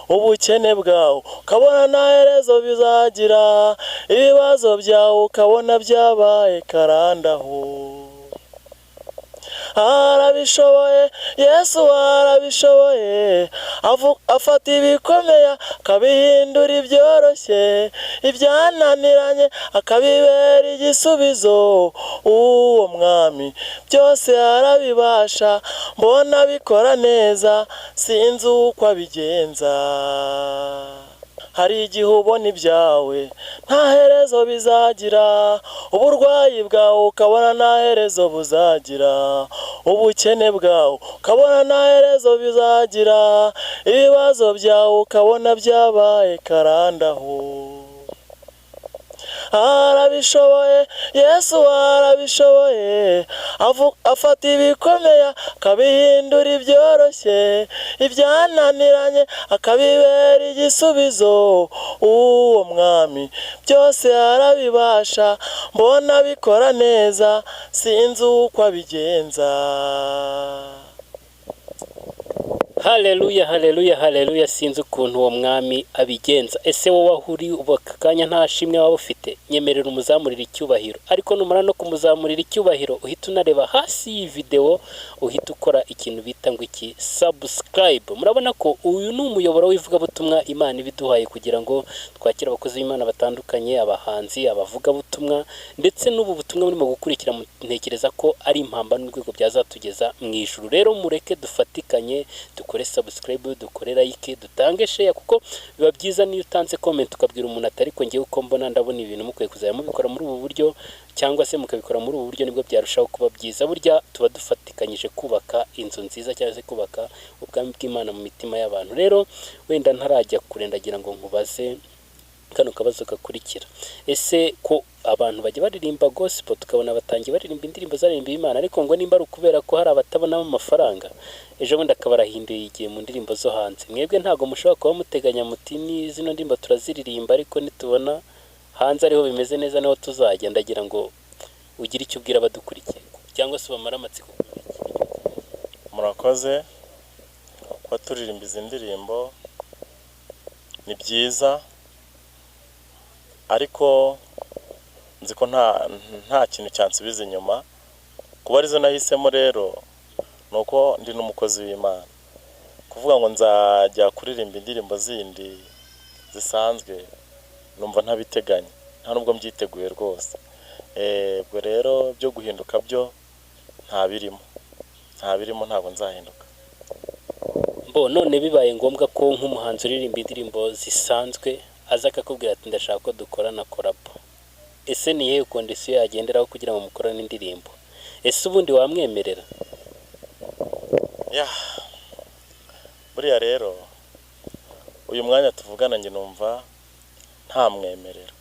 S3: ubukene bwawe ukabona nta herezo bizagira, ibibazo byawe ukabona byabaye karandaho. Arabishoboye, Yesu arabishoboye, afata ibikomeye akabihindura ibyoroshye, ibyananiranye akabibera igisubizo. Uwo mwami byose arabibasha, mbona abikora neza, sinzi uko abigenza. Hari igihe ubona ibyawe nta herezo bizagira, uburwayi bwawe ukabona nta herezo buzagira, ubukene bwawe ukabona nta herezo bizagira, ibibazo byawe ukabona byabaye karandaho. Arabishoboye, Yesu arabishoboye, afata ibikomeye akabihindura ibyoroshye, ibyananiranye akabibera igisubizo. Uwo mwami byose arabibasha, mbona abikora neza, sinzi uko abigenza.
S2: Haleluya, haleluya, haleluya! Sinzi ukuntu uwo mwami abigenza. Ese wowe aho uri ubu aka kanya nta shimwe waba ufite? Nyemerera umuzamurira icyubahiro. Ariko numara no kumuzamurira icyubahiro, uhita unareba hasi y'iyi videwo, uhita ukora ikintu bita ngo iki? Subscribe. Murabona ko uyu ni umuyoboro w'ivugabutumwa Imana ibiduhaye kugira ngo twakire abakozi b'Imana batandukanye, abahanzi, abavugabutumwa, ndetse n'ubu butumwa burimo gukurikira, ntekereza ko ari impamba n'urwego byazatugeza mu ijuru. Rero mureke dufatikanye. Dukore subscribe, dukore like, dutange share, kuko biba byiza niyo utanze comment ukabwira umuntu atari ko ngewe uko mbona, ndabona ibintu mukwiye kuzajya mubikora muri ubu buryo cyangwa se mukabikora muri ubu buryo, nibwo byarushaho kuba byiza. Burya tuba dufatikanyije kubaka inzu nziza cyangwa se kubaka ubwami bw'Imana mu mitima y'abantu. Rero wenda ntarajya kure, ndagira ngo nkubaze kano kabazo gakurikira: ese ko abantu bajya baririmba gospel, tukabona batangiye baririmba indirimbo zaririmba Imana, ariko ngo nimba ari ukubera ko hari abatabonamo amafaranga, ejo bundi akaba arahinduye igihe mu ndirimbo zo hanze, mwebwe ntabwo mushobora kuba muteganya muti ni zino ndirimbo turaziririmba, ariko nitubona hanze ariho bimeze neza niho tuzajya? Ndagira ngo ugire icyo ubwira abadukurikiye cyangwa se ubamare amatsiko.
S3: Murakoze. Kuba turirimba izi ndirimbo ni byiza, ariko nzi ko nta kintu cyansubiza inyuma. Kuba arizo nahisemo rero ni uko ndi n'umukozi w'Imana. Kuvuga ngo nzajya kuririmba indirimbo zindi zisanzwe, numva ntabiteganya, nta nubwo mbyiteguye rwose. Ubwo rero byo guhinduka byo nta birimo, nta birimo, ntabwo nzahinduka.
S2: Mbo none bibaye ngombwa ko nk'umuhanzi uririmba indirimbo zisanzwe aza akakubwira ati ndashaka ko dukorana collabo, ese ni iyihe condition yagenderaho kugira ngo mukorane indirimbo? Ese ubundi wamwemerera?
S3: Ya, buriya rero uyu mwanya tuvugana njye numva ntamwemerera.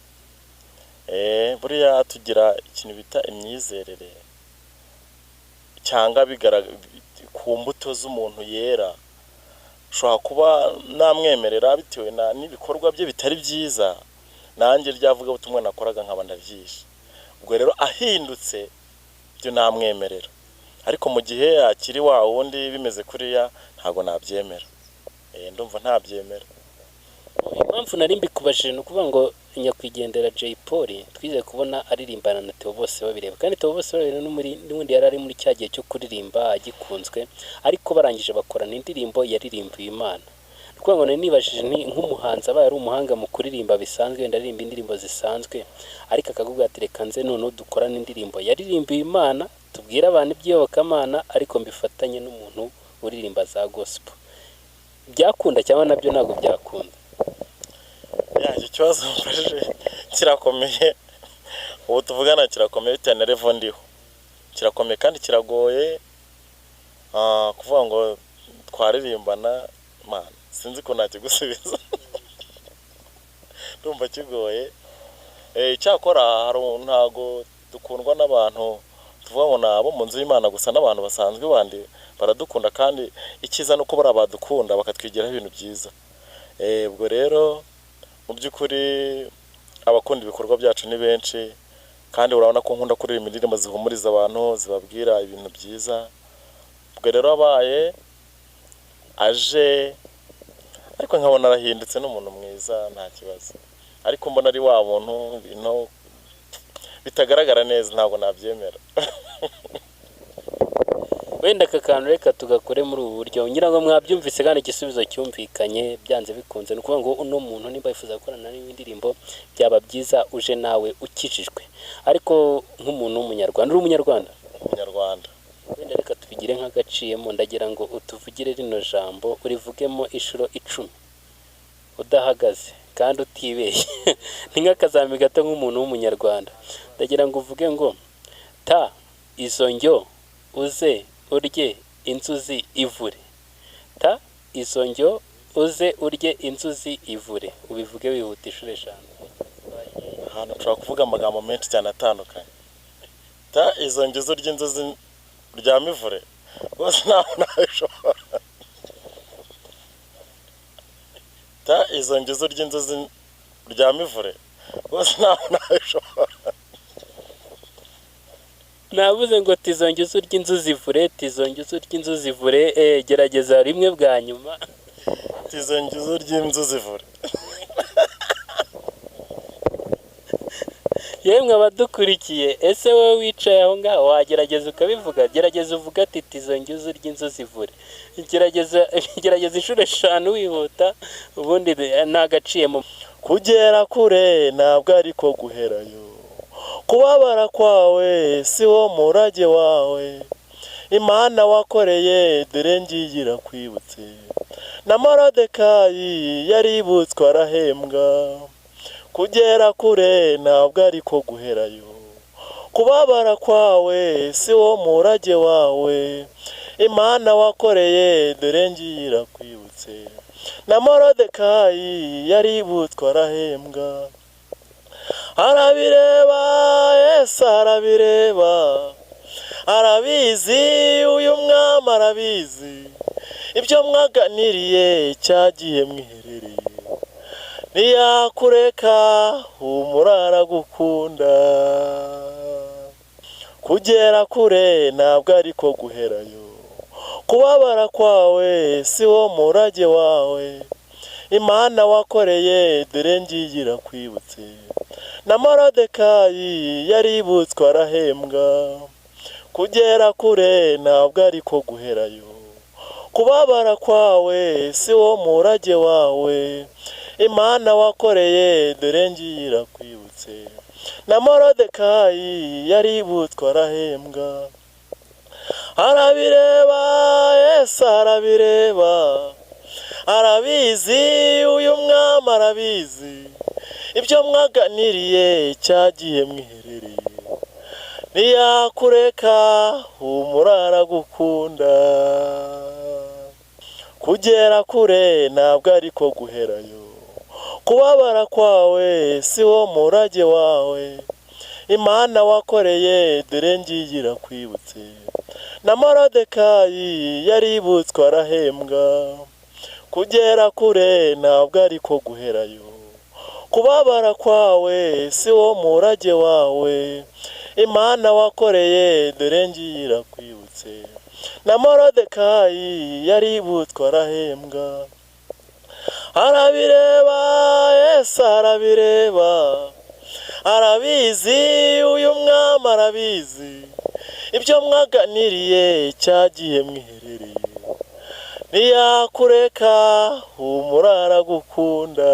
S3: Buriya tugira ikintu bita imyizerere, cyangwa ku mbuto z'umuntu yera. Ushobora kuba namwemerera bitewe n'ibikorwa bye bitari byiza, nanjye ryavugabutumwa nakoraga nkaba ndabyishe. Ubwo rero ahindutse byo namwemerera, ariko mu gihe akiri wa wundi bimeze kuriya, ntabwo nabyemera. Ndumva ntabyemera.
S2: Impamvu nari mbikubajije ni ukuvuga ngo nyakwigendera Jay Polly twize kubona aririmbana na Theo Bose babireba, kandi Theo Bose babireba n'ubundi yari ari muri cya gihe cyo kuririmba agikunzwe, ariko barangije bakorana indirimbo yaririmbiwe Imana. Ni ukuvuga ngo nari nibajije nti nk'umuhanzi abaye ari umuhanga mu kuririmba bisanzwe, wenda aririmba indirimbo zisanzwe, ariko akakubwira ati reka nze noneho dukorane indirimbo yaririmbiwe Imana, tubwire abantu iby'iyobokamana, ariko mbifatanye n'umuntu uririmba za gospel, byakunda cyangwa nabyo ntabwo byakunda?
S3: Ya, icyo kibazo mfashije kirakomeye. Ubu tuvugana kirakomeye bitewe na level ndiho. Kirakomeye kandi kiragoye. Kuvuga ngo twaririmbana, man, sinzi ko nakigusubiza, ndumva kigoye. Icyakora hari ntago dukundwa n'abantu tuvuga ngo ni abo mu nzu y'Imana gusa, n'abantu basanzwe bandi baradukunda, kandi icyiza ni uko bariya badukunda bakatwigiraho ibintu byiza. Ubwo rero mu by'ukuri abakunda ibikorwa byacu ni benshi, kandi urabona ko nkunda kuririmba indirimbo zihumuriza abantu, zibabwira ibintu byiza. Ubwo rero abaye aje ariko nkabona arahindutse n'umuntu mwiza, nta kibazo. Ariko mbona ari wa muntu ibintu bitagaragara neza, ntabwo nabyemera.
S2: Wenda aka kantu reka tugakore muri ubu buryo, ngira ngo mwabyumvise kandi igisubizo cyumvikanye. Byanze bikunze ni ukuvuga ngo uno muntu nimba yifuza gukorana n'indirimbo, byaba byiza uje nawe ukijijwe, ariko nk'umuntu w'umunyarwanda, uri umunyarwanda?
S3: Umunyarwanda.
S2: Wenda reka tubigire nk'agaciyemo, ndagira ngo utuvugire rino jambo, urivugemo inshuro 10 udahagaze kandi utibeshye, ni nk'akazami gato. Nk'umuntu w'umunyarwanda, ndagira ngo uvuge ngo ta izo njyo uze urye inzuzi ivure, ta izo njyo uze urye inzuzi ivure, ubivuge wihuta inshuro 5.
S3: Ahantu nshobora kuvuga amagambo menshi cyane atandukanye. Ta izo njyo uze urye inzuzi uryame ivure, rwose ntabwo nabishobora. Ta izo njyo uze urye inzuzi uryame ivure, rwose ntabwo nabishobora.
S2: Navuze ngo tizonge uze urye inzuzi ivure, tizonge uze urye inzuzi ivure. Gerageza rimwe bwa nyuma.
S3: Tizonge uze urye inzuzi ivure.
S2: Yemwe abadukurikiye, ese wowe wicaye aho ngaho wagerageza ukabivuga? Gerageza uvuge ati tizonge uze urye inzuzi ivure, gerageza inshuro 5 wihuta, ubundi ntagaciyemo.
S3: Kugera kure ntabwo ariko guherayo, kubabara kwawe si wo murage wawe. Imana wakoreye dore ngiyi irakwibutse. Na Morodekayi yaributswe arahembwa. Kugera kure ntabwo ariko guherayo. Kubabara kwawe si wo murage wawe. Imana wakoreye dore ngiyi irakwibutse. Na Morodekayi yaributswe arahembwa. Arabireba Yesu arabireba, arabizi uyu mwami arabizi. Ibyo mwaganiriye cyagiye mwiherereye, ntiyakureka humura aragukunda. Kugera kure ntabwo ariko guherayo. Kubabara kwawe si wo murage wawe. Imana wakoreye dore ngiyi irakwibutse. Na Morodekayi yaributswe arahembwa. Kugera kure ntabwo ariko guherayo. Kubabara kwawe si wo murage wawe. Imana wakoreye dore ngiyi irakwibutse. Na Morodekayi yaributswe arahembwa. Arabireba Yesu arabireba, arabizi uyu mwami arabizi. Ibyo mwaganiriye cyagiye mwiherereye, ntiyakureka humura aragukunda. Kugera kure ntabwo ariko guherayo. Kubabara kwawe si wo murage wawe. Imana wakoreye dore ngiyi irakwibutse. Na Morodekayi yaributswe arahembwa. Kugera kure ntabwo ariko guherayo. Kubabara kwawe si wo murage wawe. Imana wakoreye dore ngiyi irakwibutse. Na Morodekayi yaributswe arahembwa. Arabireba Yesu arabireba, arabizi uyu mwami arabizi. Ibyo mwaganiriye cyagiye mwiherereye, ntiyakureka humura aragukunda.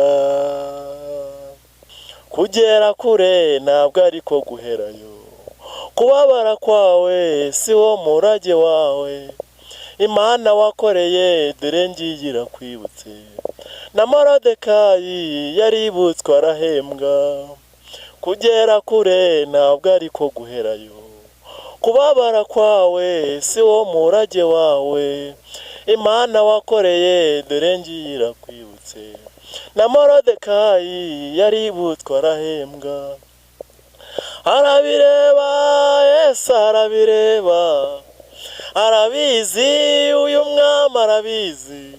S3: Kugera kure ntabwo ariko guherayo. Kubabara kwawe si wo murage wawe. Imana wakoreye dore ngiyi irakwibutse. Na Morodekayi yaributswe arahembwa. Kugera kure ntabwo ariko guherayo. Kubabara kwawe si wo murage wawe. Imana wakoreye dore ngiyi irakwibutse. Na Morodekayi yaributswe arahembwa. Arabireba Yesu arabireba, arabizi uyu mwami arabizi.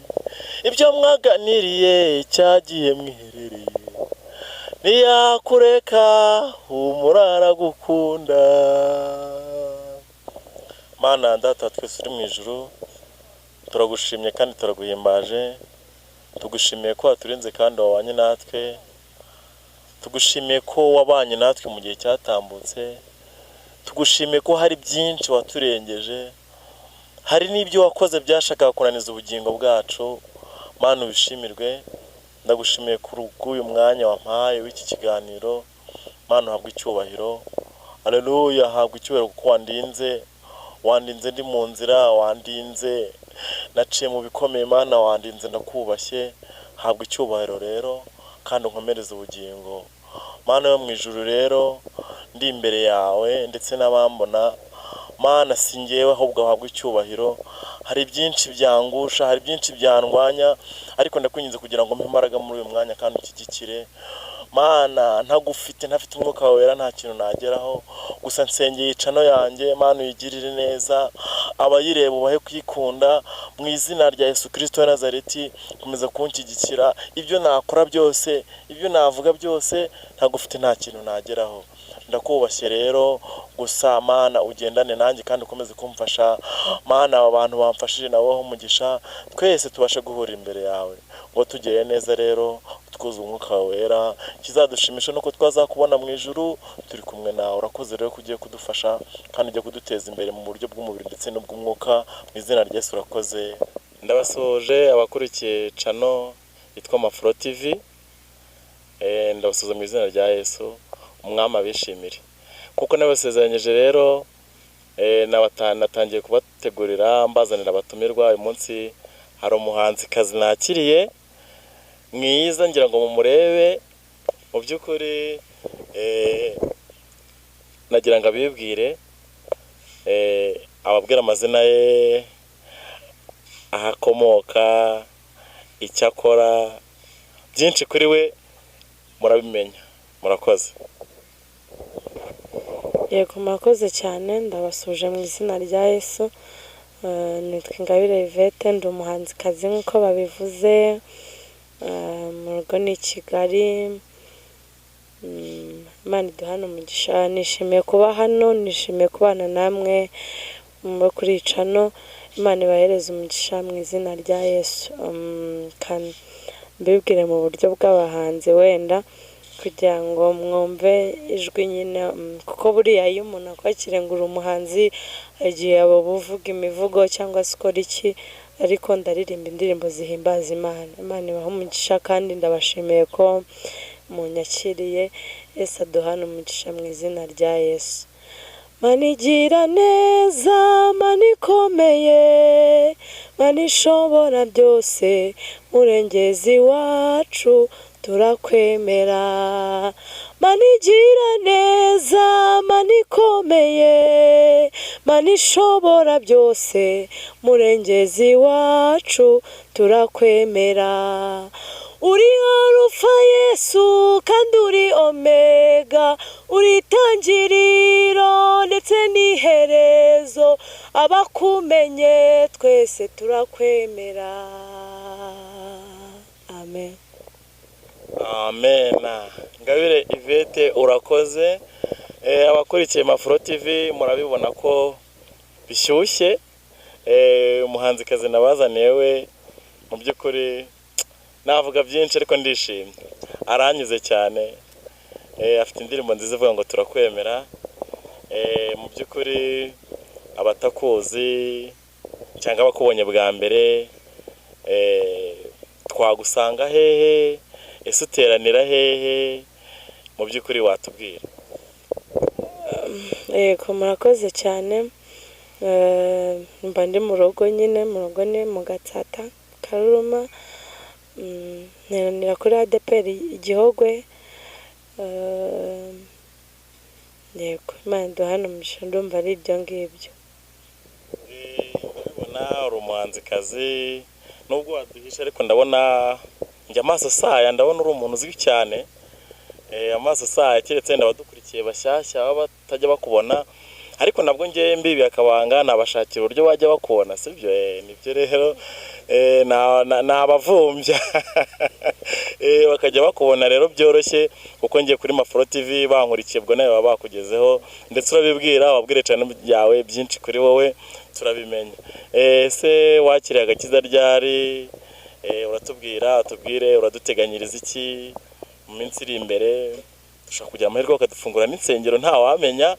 S3: Ibyo mwaganiriye cyagiye mwiherereye, ntiyakureka humura aragukunda. Mana Data twese uri mu ijuru, turagushimye kandi turaguhimbaje. Tugushimiye ko waturinze kandi wabanye natwe. Tugushimiye ko wabanye natwe mu gihe cyatambutse. Tugushimiye ko hari byinshi waturengeje, hari n'ibyo wakoze byashakaga kunaniza ubugingo bwacu. Mana ubishimirwe. Ndagushimiye kuri uyu mwanya wampaye w'iki kiganiro. Mana uhabwe icyubahiro. Haleluya, habwa icyubahiro kuko wandinze, wandinze ndi mu nzira, wandinze naciye mu bikomeye. Mana wandinze, ndakubashye. Habwa icyubahiro rero kandi unkomereze ubugingo. Mana yo mu ijuru rero, ndi imbere yawe ndetse n'abambona. Mana si njyewe ahubwo uhabwe icyubahiro. Hari byinshi byangusha, hari byinshi byandwanya, ariko ndakwinginze kugira ngo mpe imbaraga muri uyu mwanya kandi unshyigikire. Mana ntagufite, ntafite umwuka wawe wera, nta kintu nageraho. Gusa nsengeye channel yanjye, Mana uyigirire neza, abayireba ubahe kuyikunda. Mu izina rya Yesu Kristo wa Nazareti, komeza kunshyigikira. Ibyo nakora byose, ibyo navuga byose, ntagufite nta kintu nageraho. Ndakubashye rero. Gusa Mana ugendane nanjye kandi ukomeze kumfasha. Mana aba bantu bamfashije nabo umugisha, twese tubashe guhura imbere yawe ngo tugere neza rero, twuzuye umwuka wawe wera. Ikizadushimisha nuko twazakubona mu ijuru turi kumwe nawe. Urakoze rero ko ugiye kudufasha kandi ugiye kuduteza imbere mu buryo bw'umubiri ndetse n'ubw'umwuka. Mu izina rya Yesu urakoze. Ndabasuhuje abakurikiye channel yitwa Mafuro TV. Ndabasuhuza mu izina rya Yesu, umwami abishimire. Kuko nabasezeranyije rero Natangiye kubategurira mbazanira abatumirwa. Uyu munsi hari umuhanzikazi nakiriye mwiza, ngira ngo mumurebe. Mu by'ukuri nagira ngo abibwire, ababwire amazina ye, aho akomoka, icyo akora, byinshi kuri we murabimenya. Murakoze.
S1: Yego, murakoze cyane, ndabasuje mu izina rya Yesu. Nitwa Ingabire Yvette, ndi umuhanzikazi nk'uko babivuze. Mu rugo ni i Kigali. Imana iduhane umugisha, nishimiye kuba hano, nishimiye kubana namwe bo kuri cano. Imana ibahereze umugisha mu izina rya Yesu. Mbibwire mu buryo bw'abahanzi wenda kugira ngo mwumve ijwi nyine, kuko buriya iyo umuntu akwakiriye ngo uri umuhanzi, igihe aba uvuga imivugo cyangwa se ukora iki, ariko ndaririmba indirimbo zihimbaza Imana. Imana ibahe umugisha kandi ndabashimiye ko munyakiriye. Yesu aduhane umugisha mu izina rya Yesu. Mana igira neza, Mana ikomeye, Mana ishobora byose, murengezi wacu turakwemera. Mana igira neza, Mana ikomeye, Mana ishobora byose, murengezi wacu turakwemera. Uri Arufa Yesu kandi uri Omega, uri itangiriro ndetse n'iherezo, abakumenye twese turakwemera. Amen.
S3: Amena. Ingabire Yvette, urakoze. Abakurikiye Mafuro TV murabibona ko bishyushye. Umuhanzikazi nabazaniye we, mu by'ukuri navuga byinshi ariko ndishimye, aranyuze cyane. Afite indirimbo nziza ivuga ngo turakwemera. Mu by'ukuri abatakuzi cyangwa abakubonye bwa mbere, twagusanga hehe? Ese uteranira hehe? Mu by'ukuri watubwira.
S1: Yego, murakoze cyane. Mba ndi mu rugo nyine, mu rugo ni mu Gatsata, Karuruma. Nteranira kuri ADEPR Igihogwe. Yego, Imana iduhane umugisha, ndumva ari ibyo ngibyo.
S3: Ndabibona uri umuhanzikazi, nubwo waduhisha ariko ndabona njye amaso saya, ndabona uri umuntu uzwi cyane. Amaso saya, keretse wenda abadukurikiye bashyashya baba batajya bakubona, ariko nabwo ngewe mbibi akabanga nabashakira uburyo bajya bakubona, sibyo? Nibyo rero, ni abavumbya bakajya bakubona rero byoroshye, kuko ngiye kuri Mafuro TV bankurikiye, ubwo nawe baba bakugezeho, ndetse urabibwira wabwire cyane byawe byinshi kuri wowe turabimenya. Ese wakiriye agakiza ryari? Uratubwira, utubwire uraduteganyiriza iki mu minsi iri imbere? Dushobora kugira amahirwe bakadufungura n'insengero, ntawamenya.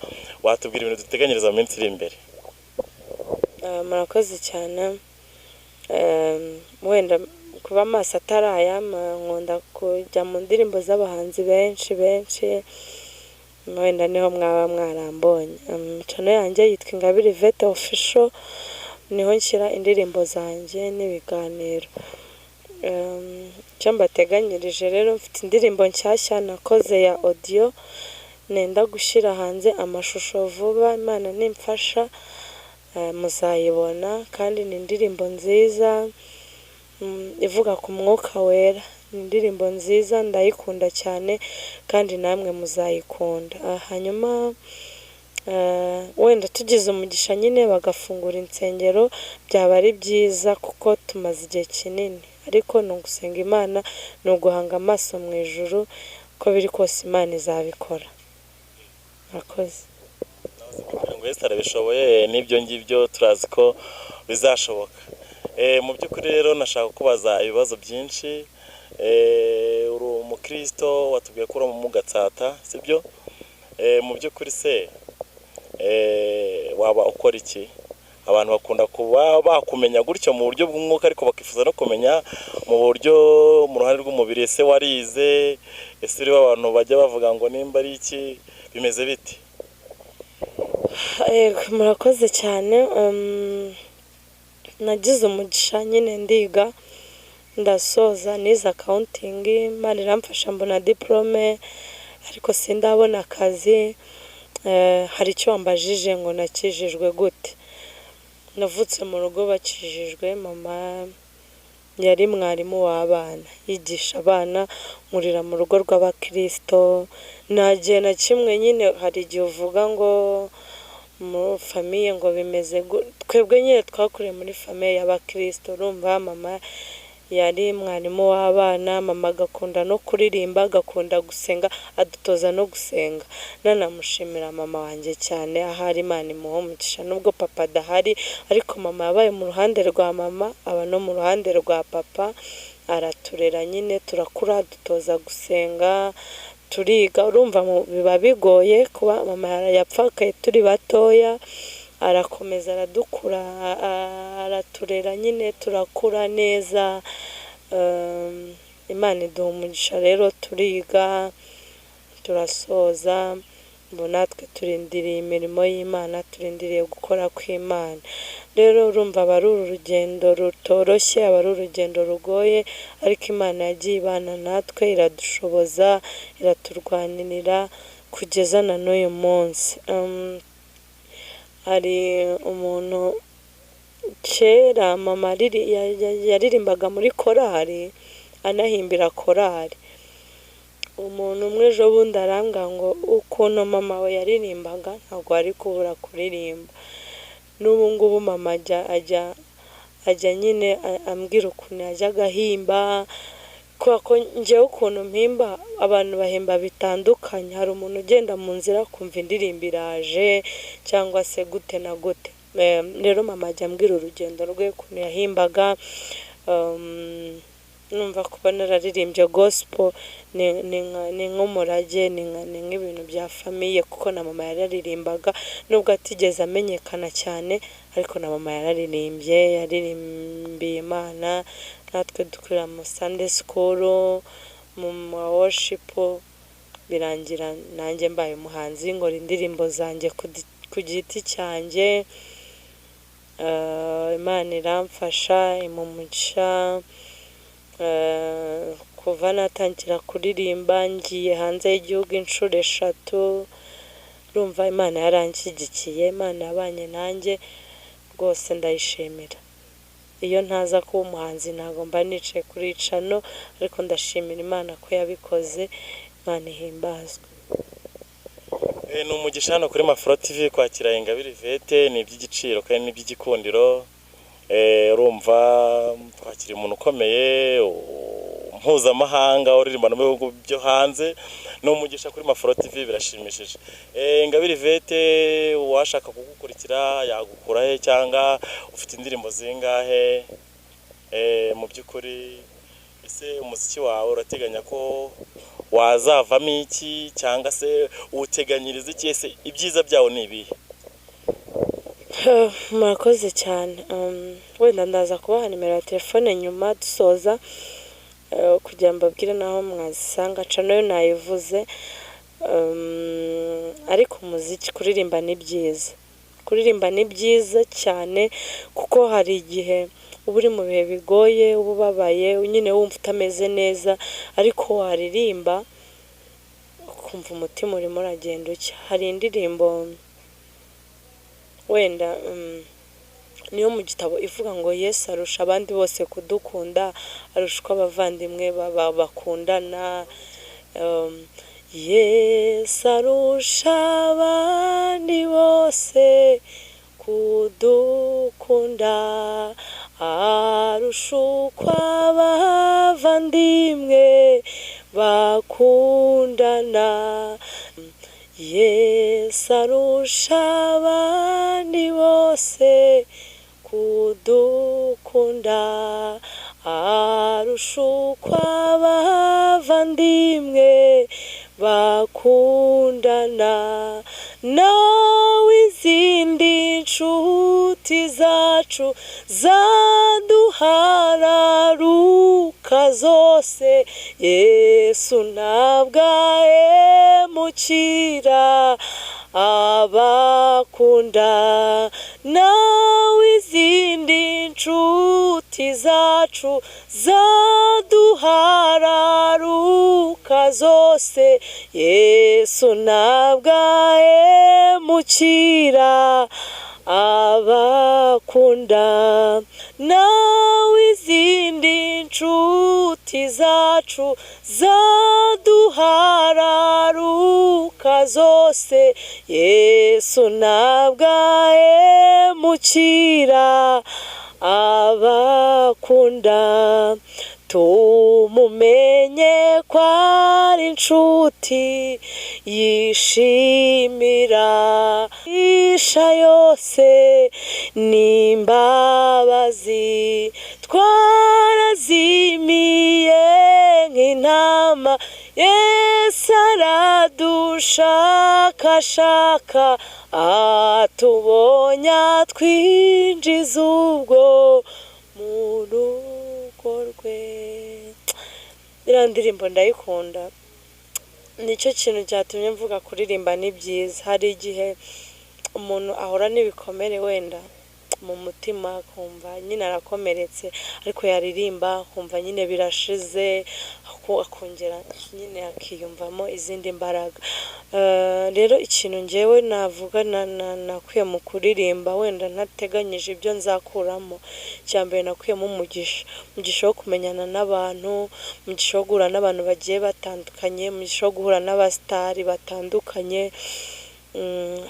S3: Watubwira ibintu duteganyiriza mu minsi iri imbere.
S1: Murakoze cyane. Wenda kuba amaso atarayama, nkunda kujya mu ndirimbo z'abahanzi benshi benshi, wenda niho mwaba mwarambonye. Channel yanjye yitwa Ingabire Yvette Official, niho nshyira indirimbo zanjye n'ibiganiro. Icyo mbateganyirije rero, mfite indirimbo nshyashya nakoze ya audio, nenda gushyira hanze amashusho vuba, Imana nimfasha muzayibona, kandi ni indirimbo nziza ivuga ku mwuka wera. Ni indirimbo nziza, ndayikunda cyane kandi namwe muzayikunda. Hanyuma wenda tugize umugisha nyine bagafungura insengero byaba ari byiza, kuko tumaze igihe kinini, ariko ni ugusenga Imana, ni uguhanga amaso mu ijuru, uko biri kose Imana izabikora. Murakoze.
S3: Ngo Yesu arabishoboye, n'ibyo ngibyo turazi ko bizashoboka. Mu by'ukuri rero nashaka kubaza ibibazo byinshi. Uri umukristo, watubwiye ko uri mu Gatsata, sibyo? Mu by'ukuri se waba ukora iki? Abantu bakunda kuba bakumenya gutyo mu buryo bw'umwuka, ariko bakifuza no kumenya mu buryo mu ruhande rw'umubiri. Ese warize? Ese uriho abantu bajya bavuga ngo nimba ari iki, bimeze bite?
S1: Yego, murakoze cyane. Nagize umugisha nyine ndiga ndasoza, nize accounting, Imana iramfasha mbona diplôme, ariko sindabona akazi. Hari icyo wambajije ngo nakijijwe gute? Navutse mu rugo bakijijwe, mama yari mwarimu w'abana, yigisha abana, nkurira mu rugo rw'abakirisito. Nta gihe na kimwe nyine, hari igihe uvuga ngo muri famille ngo bimeze, twebwe nyine twakuriye muri famille y'abakirisito. Urumva mama yari mwarimu w'abana, mama agakunda no kuririmba, agakunda gusenga, adutoza no gusenga. Nanamushimira mama wanjye cyane, ahari Imana imuha umugisha, nubwo papa adahari, ariko mama yabaye mu ruhande rwa mama, aba no mu ruhande rwa papa, araturera nyine turakura, dutoza gusenga, turiga. Urumva biba bigoye kuba mama yapfakaye turi batoya, arakomeza aradukura, araturera nyine turakura neza. Imana iduha umugisha rero turiga turasoza, ubu natwe turindiriye imirimo y'Imana, turindiriye gukora kw'Imana. Rero urumva aba ari urugendo rutoroshye, aba ari urugendo rugoye, ariko Imana yagiye ibana natwe, iradushoboza, iraturwanirira kugeza na n'uyu munsi. Hari umuntu kera mama yaririmbaga muri korali, anahimbira korali. Umuntu umwe ejo bundi arambwira ngo ukuntu mama we yaririmbaga ntabwo wari kubura kuririmba. N'ubu ngubu mama ajya nyine ambwira ukuntu yajyaga ahimba, kubera ko njyewe ukuntu mpimba abantu bahimba bitandukanye. Hari umuntu ugenda mu nzira akumva indirimbo iraje cyangwa se gute na gute. Rero mama ajya ambwira urugendo rwe ukuntu yahimbaga. Numva kuba nararirimbye gospel ni nk'umurage, ni nk'ibintu bya famille, kuko na mama yararirimbaga nubwo atigeze amenyekana cyane, ariko na mama yararirimbye, yaririmbiye Imana, natwe dukurira mu Sunday school, mu ma worship, birangira nanjye mbaye umuhanzi, nkora indirimbo zanjye ku giti cyanjye. Imana iramfasha, impa umugisha. Kuva natangira kuririmba ngiye hanze y'igihugu inshuro 3, urumva Imana yaranshyigikiye, Imana yabanye nanjye rwose ndayishimira. Iyo ntaza kuba umuhanzi ntabwo mba nicaye kuri channel, ariko ndashimira Imana ko yabikoze, Imana ihimbazwe.
S3: Ni umugisha hano kuri Mafuro TV kwakira Ingabire Yvette, ni iby'igiciro kandi ni iby'igikundiro. Urumva twakira umuntu ukomeye mpuzamahanga uririmba no mu bihugu byo hanze, ni umugisha kuri Mafuro TV, birashimishije. Ingabire Yvette, uwashaka kugukurikira yagukura he, cyangwa ufite indirimbo zingahe? Mu by'ukuri ese umuziki wawe urateganya ko wazavamo iki, cyangwa se uwuteganyiriza iki? Ese ibyiza byawo ni ibihe?
S1: Murakoze cyane. Wenda ndaza kubaha nimero ya telefone nyuma dusoza, kugira ngo mbabwire n'aho mwazisanga. Channel yo nayivuze, ariko umuziki kuririmba ni byiza, kuririmba ni byiza cyane, kuko hari igihe uba uri mu bihe bigoye, uba ubabaye nyine wumva utameze neza, ariko waririmba ukumva umutima urimo uragenda ucya. Hari indirimbo wenda niyo mu gitabo ivuga ngo Yesu arusha abandi bose kudukunda, arusha uko abavandimwe bakundana. Yesu arusha abandi bose kudukunda, arusha uko abavandimwe bakundana. Yesu arusha abandi bose kudukunda, arusha uko abavandimwe bakundana. Nawe izindi nshuti zacu zaduhararuka zose, Yesu ntabwo ahemukira Abakunda. Nawe izindi nshuti zacu zaduhararuka zose, Yesu ntabwo ahemukira abakunda. Nawe izindi nshuti zacu zaduhararuka zose, Yesu ntabwo ahemukira abakunda. Tumumenye ko ari inshuti yishimira isha yose n'imbabazi. Twarazimiye nk'intama, Yesu aradushakashaka, atubonye atwinjiza ubwo mu rugo rwe. Iriya ndirimbo ndayikunda, nicyo kintu cyatumye mvuga kuririmba ni byiza. Hari igihe umuntu ahora n'ibikomere wenda mu mutima, akumva nyine arakomeretse, ariko yaririmba akumva nyine birashize, akongera nyine akiyumvamo izindi mbaraga. Rero ikintu ngewe navuga nakuye mu kuririmba, wenda ntateganyije ibyo nzakuramo, icya mbere nakuyemo umugisha, umugisha wo kumenyana n'abantu, umugisha wo guhura n'abantu bagiye batandukanye, umugisha wo guhura n'abasitari batandukanye.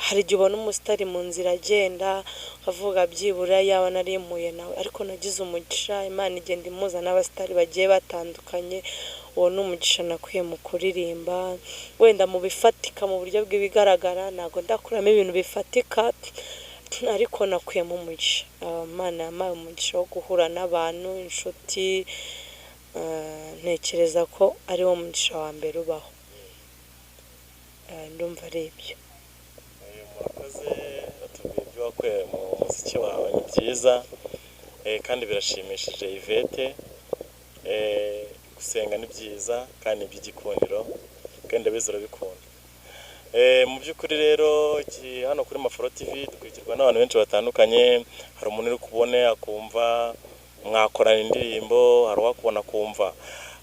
S1: Hari igihe ubona umusitari mu nzira agenda, ukavuga byibura yaba nari mpuye nawe, ariko nagize umugisha, Imana igenda impuza n'abasitari bagiye batandukanye. Uwo ni umugisha nakuye mu kuririmba. Wenda mu bifatika, mu buryo bw'ibigaragara, ntabwo ndakuramo ibintu bifatika, ariko nakuyemo umugisha. Imana yampaye umugisha wo guhura n'abantu, inshuti, ntekereza ko ari wo mugisha wa mbere ubaho. Ndumva ari ibyo.
S3: Murakoze, batubwiye ibyo wakuye mu muziki wawe, ni byiza kandi birashimishije. Yvette, gusenga ni byiza kandi ni iby'igikundiro, kandi ndabizi urabikunda. Mu by'ukuri rero hano kuri Maforo TV dukurikirwa n'abantu benshi batandukanye. Hari umuntu uri kubone akumva mwakorana indirimbo, hari uwakubona akumva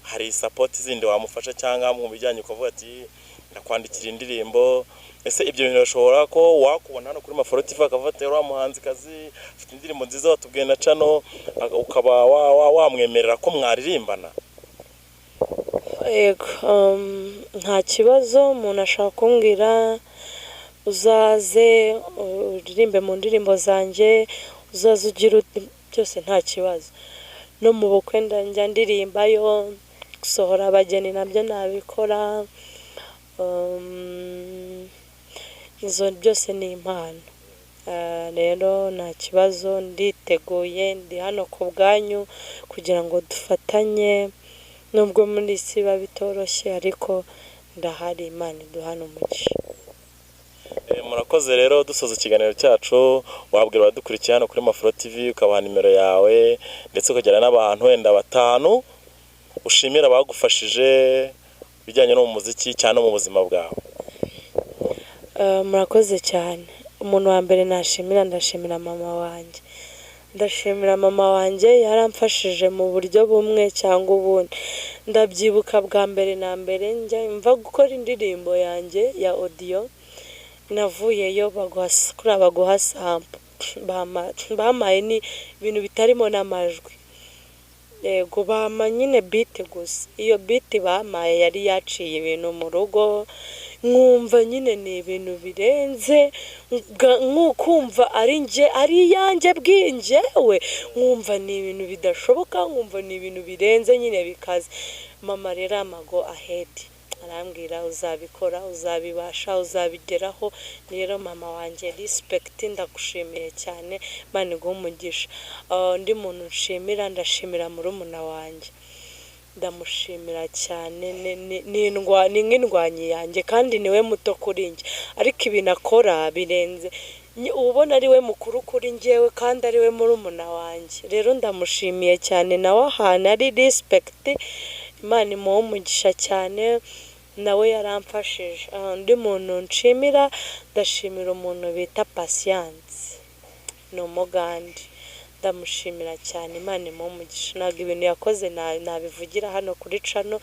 S3: hari support zindi wamufasha, cyangwa mu bijyanye ukavuga ati ndakwandikira indirimbo. Ese ibyo bintu bashobora ko wakubona hano kuri Maforo TV akavuga ati uriya muhanzikazi afite indirimbo nziza watubwiye na cano, ukaba wamwemerera ko mwaririmbana?
S1: Yego, nta kibazo. Umuntu ashobora kumbwira uzaze uririmbe mu ndirimbo zanjye, uzaze ugira uti, byose nta kibazo. No mu bukwe njya ndirimbayo, gusohora abageni nabyo nabikora. Izo byose ni impano. Rero nta kibazo, nditeguye, ndi hano ku bwanyu kugira ngo dufatanye, nubwo muri iyi si biba bitoroshye, ariko ndahari. Imana iduhane umugisha.
S3: Murakoze. Rero dusoza ikiganiro cyacu, wabwira abadukurikiye hano kuri Mafuro TV, ukabaha nimero yawe, ndetse ukagera n'abantu wenda batanu ushimira abagufashije ibijyanye no mu muziki cyangwa no mu buzima bwawe.
S1: Murakoze cyane. Umuntu wa mbere nashimira, ndashimira mama wanjye. Ndashimira mama wanjye, yaramfashije mu buryo bumwe cyangwa ubundi. Ndabyibuka bwa mbere na mbere njya mva gukora indirimbo yanjye ya audio, navuyeyo baguha, kuriya baguha sample, bampaye ni ibintu bitarimo n'amajwi. Yego, bampa nyine beat gusa. Iyo beat bampaye yari yaciye ibintu mu rugo, nkumva nyine ni ibintu birenze, nkumva ari njye, ari iyanjye bwinjyewe, nkumva ni ibintu bidashoboka, nkumva ni ibintu birenze nyine bikaze. Mama rero ampa go ahead, arambwira uzabikora, uzabibasha, uzabigeraho. Rero mama wanjye, respect, ndagushimiye cyane, Imana iguhe umugisha. Undi muntu nshimira, ndashimira murumuna wanjye, ndamushimira cyane. Ni nk'indwanyi yanjye, kandi niwe muto kuri njye, ariko ibintu akora birenze. Uba ubona ari we mukuru kuri njyewe kandi ari we murumuna wanjye. Rero ndamushimiye cyane, nawe ahantu ari, respect, Imana imuhe umugisha cyane. Nawe yaramfashije. Undi muntu nshimira, ndashimira umuntu bita Patience, ni umugande, ndamushimira cyane, Imana imuhe umugisha. Ntabwo ibintu yakoze nabivugira hano kuri channel,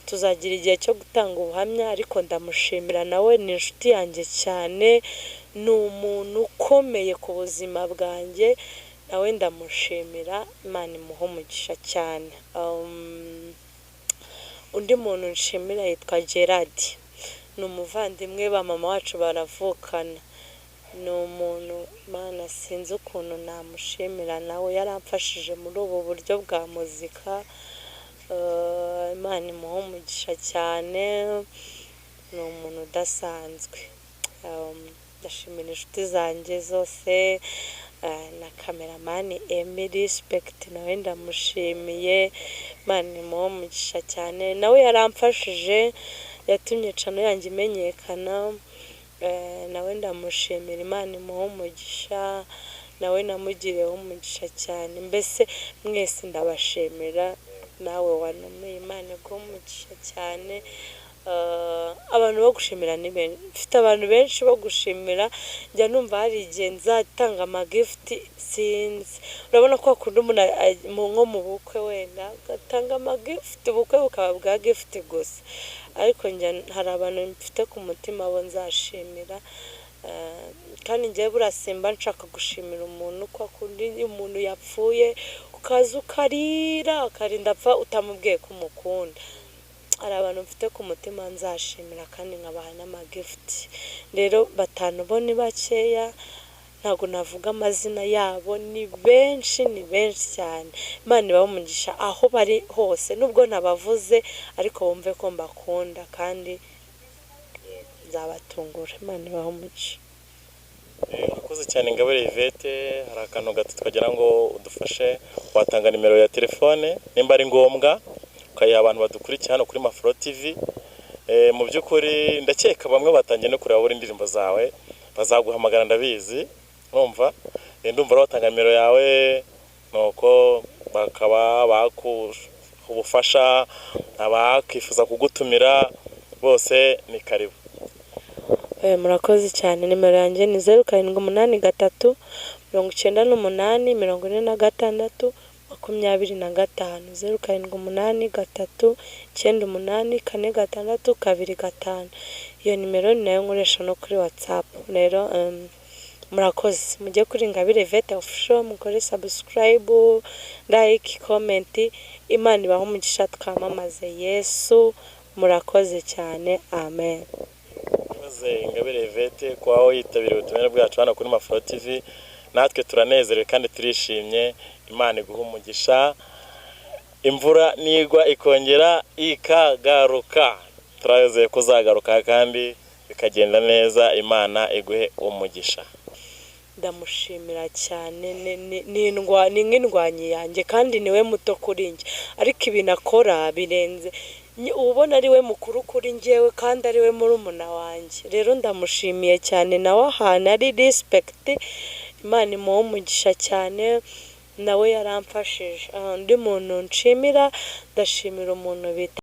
S1: tuzagira igihe cyo gutanga ubuhamya, ariko ndamushimira, nawe ni inshuti yanjye cyane, ni umuntu ukomeye ku buzima bwanjye, nawe ndamushimira, Imana imuhe umugisha cyane. Undi muntu nshimira yitwa Gerard, ni umuvandimwe ba mama wacu baravukana, ni umuntu, Mana, sinzi ukuntu namushimira, nawe yaramfashije muri ubu buryo bwa muzika, Imana imuhe umugisha cyane, ni umuntu udasanzwe. Ndashimira inshuti zanjye zose na cameraman Emmy Respect, nawe ndamushimiye, Imana imuhe umugisha cyane, nawe yaramfashije, yatumye channel yanjye imenyekana, nawe ndamushimira, Imana imuhe umugisha, nawe namugiriyeho umugisha cyane. Mbese mwese ndabashimira, nawe wanumiye, Imana iguhe umugisha cyane. Abantu bo gushimira ni benshi, mfite abantu benshi bo gushimira, njya numva hari igihe nzatanga amagift, sinzi, urabona ko hakunda umuntu nko mu bukwe wenda ugatanga amagift, ubukwe bukaba bwa gift gusa, ariko njya hari abantu mfite ku mutima bo nzashimira. Kandi njyewe buriya simba nshaka gushimira umuntu ko akunda, iyo umuntu yapfuye ukaza ukarira ukarinda apfa utamubwiye ko umukunda. Hari abantu mfite ku mutima nzashimira kandi nkabaha n'amagift. Rero batanu bo ni bakeya, ntabwo navuga amazina yabo, ni benshi, ni benshi cyane. Imana ibahe umugisha aho bari hose, nubwo nabavuze ariko bumve ko mbakunda kandi nzabatungura. Imana ibahe umugisha.
S3: Urakoze cyane Ingabire Yvette, hari akantu gato twagira ngo udufashe, watanga nimero ya telefone nimba ari ngombwa ukayiha abantu badukurikiye hano kuri Mafuro TV. Mu by'ukuri ndakeka bamwe batangiye no kureba buri indirimbo zawe, bazaguhamagara ndabizi, numva ndumva watanga nimero yawe, nuko bakaba bakuha ubufasha, abakifuza kugutumira bose ni karibu.
S1: Murakoze cyane. Nimero yanjye ni 0783 98 46 25, 0783 98 46 25. Iyo nimero ni nayo nkoresha no kuri WhatsApp. Rero murakoze, mujye kuri Ingabire Yvette Official mukore subscribe, like, comment. Imana ibahe umugisha, twamamaze Yesu. Murakoze cyane, amen.
S3: Murakoze Ingabire Yvette kuba witabiriye ubutumire bwacu hano kuri Mafuro TV, natwe turanezerewe kandi turishimye. Imana iguha umugisha, imvura nigwa ikongera ikagaruka, turazeye ko uzagaruka kandi bikagenda neza. Imana iguhe umugisha.
S1: Ndamushimira cyane, ni nk'indwanyi yanjye kandi niwe muto kuri njye, ariko ibintu akora birenze, uba ubona ari we mukuru kuri njyewe kandi ari we murumuna wanjye. Rero ndamushimiye cyane, nawe ahantu ari Respect, Imana imuhe umugisha cyane, nawe yaramfashije. Undi muntu nshimira, ndashimira umuntu bita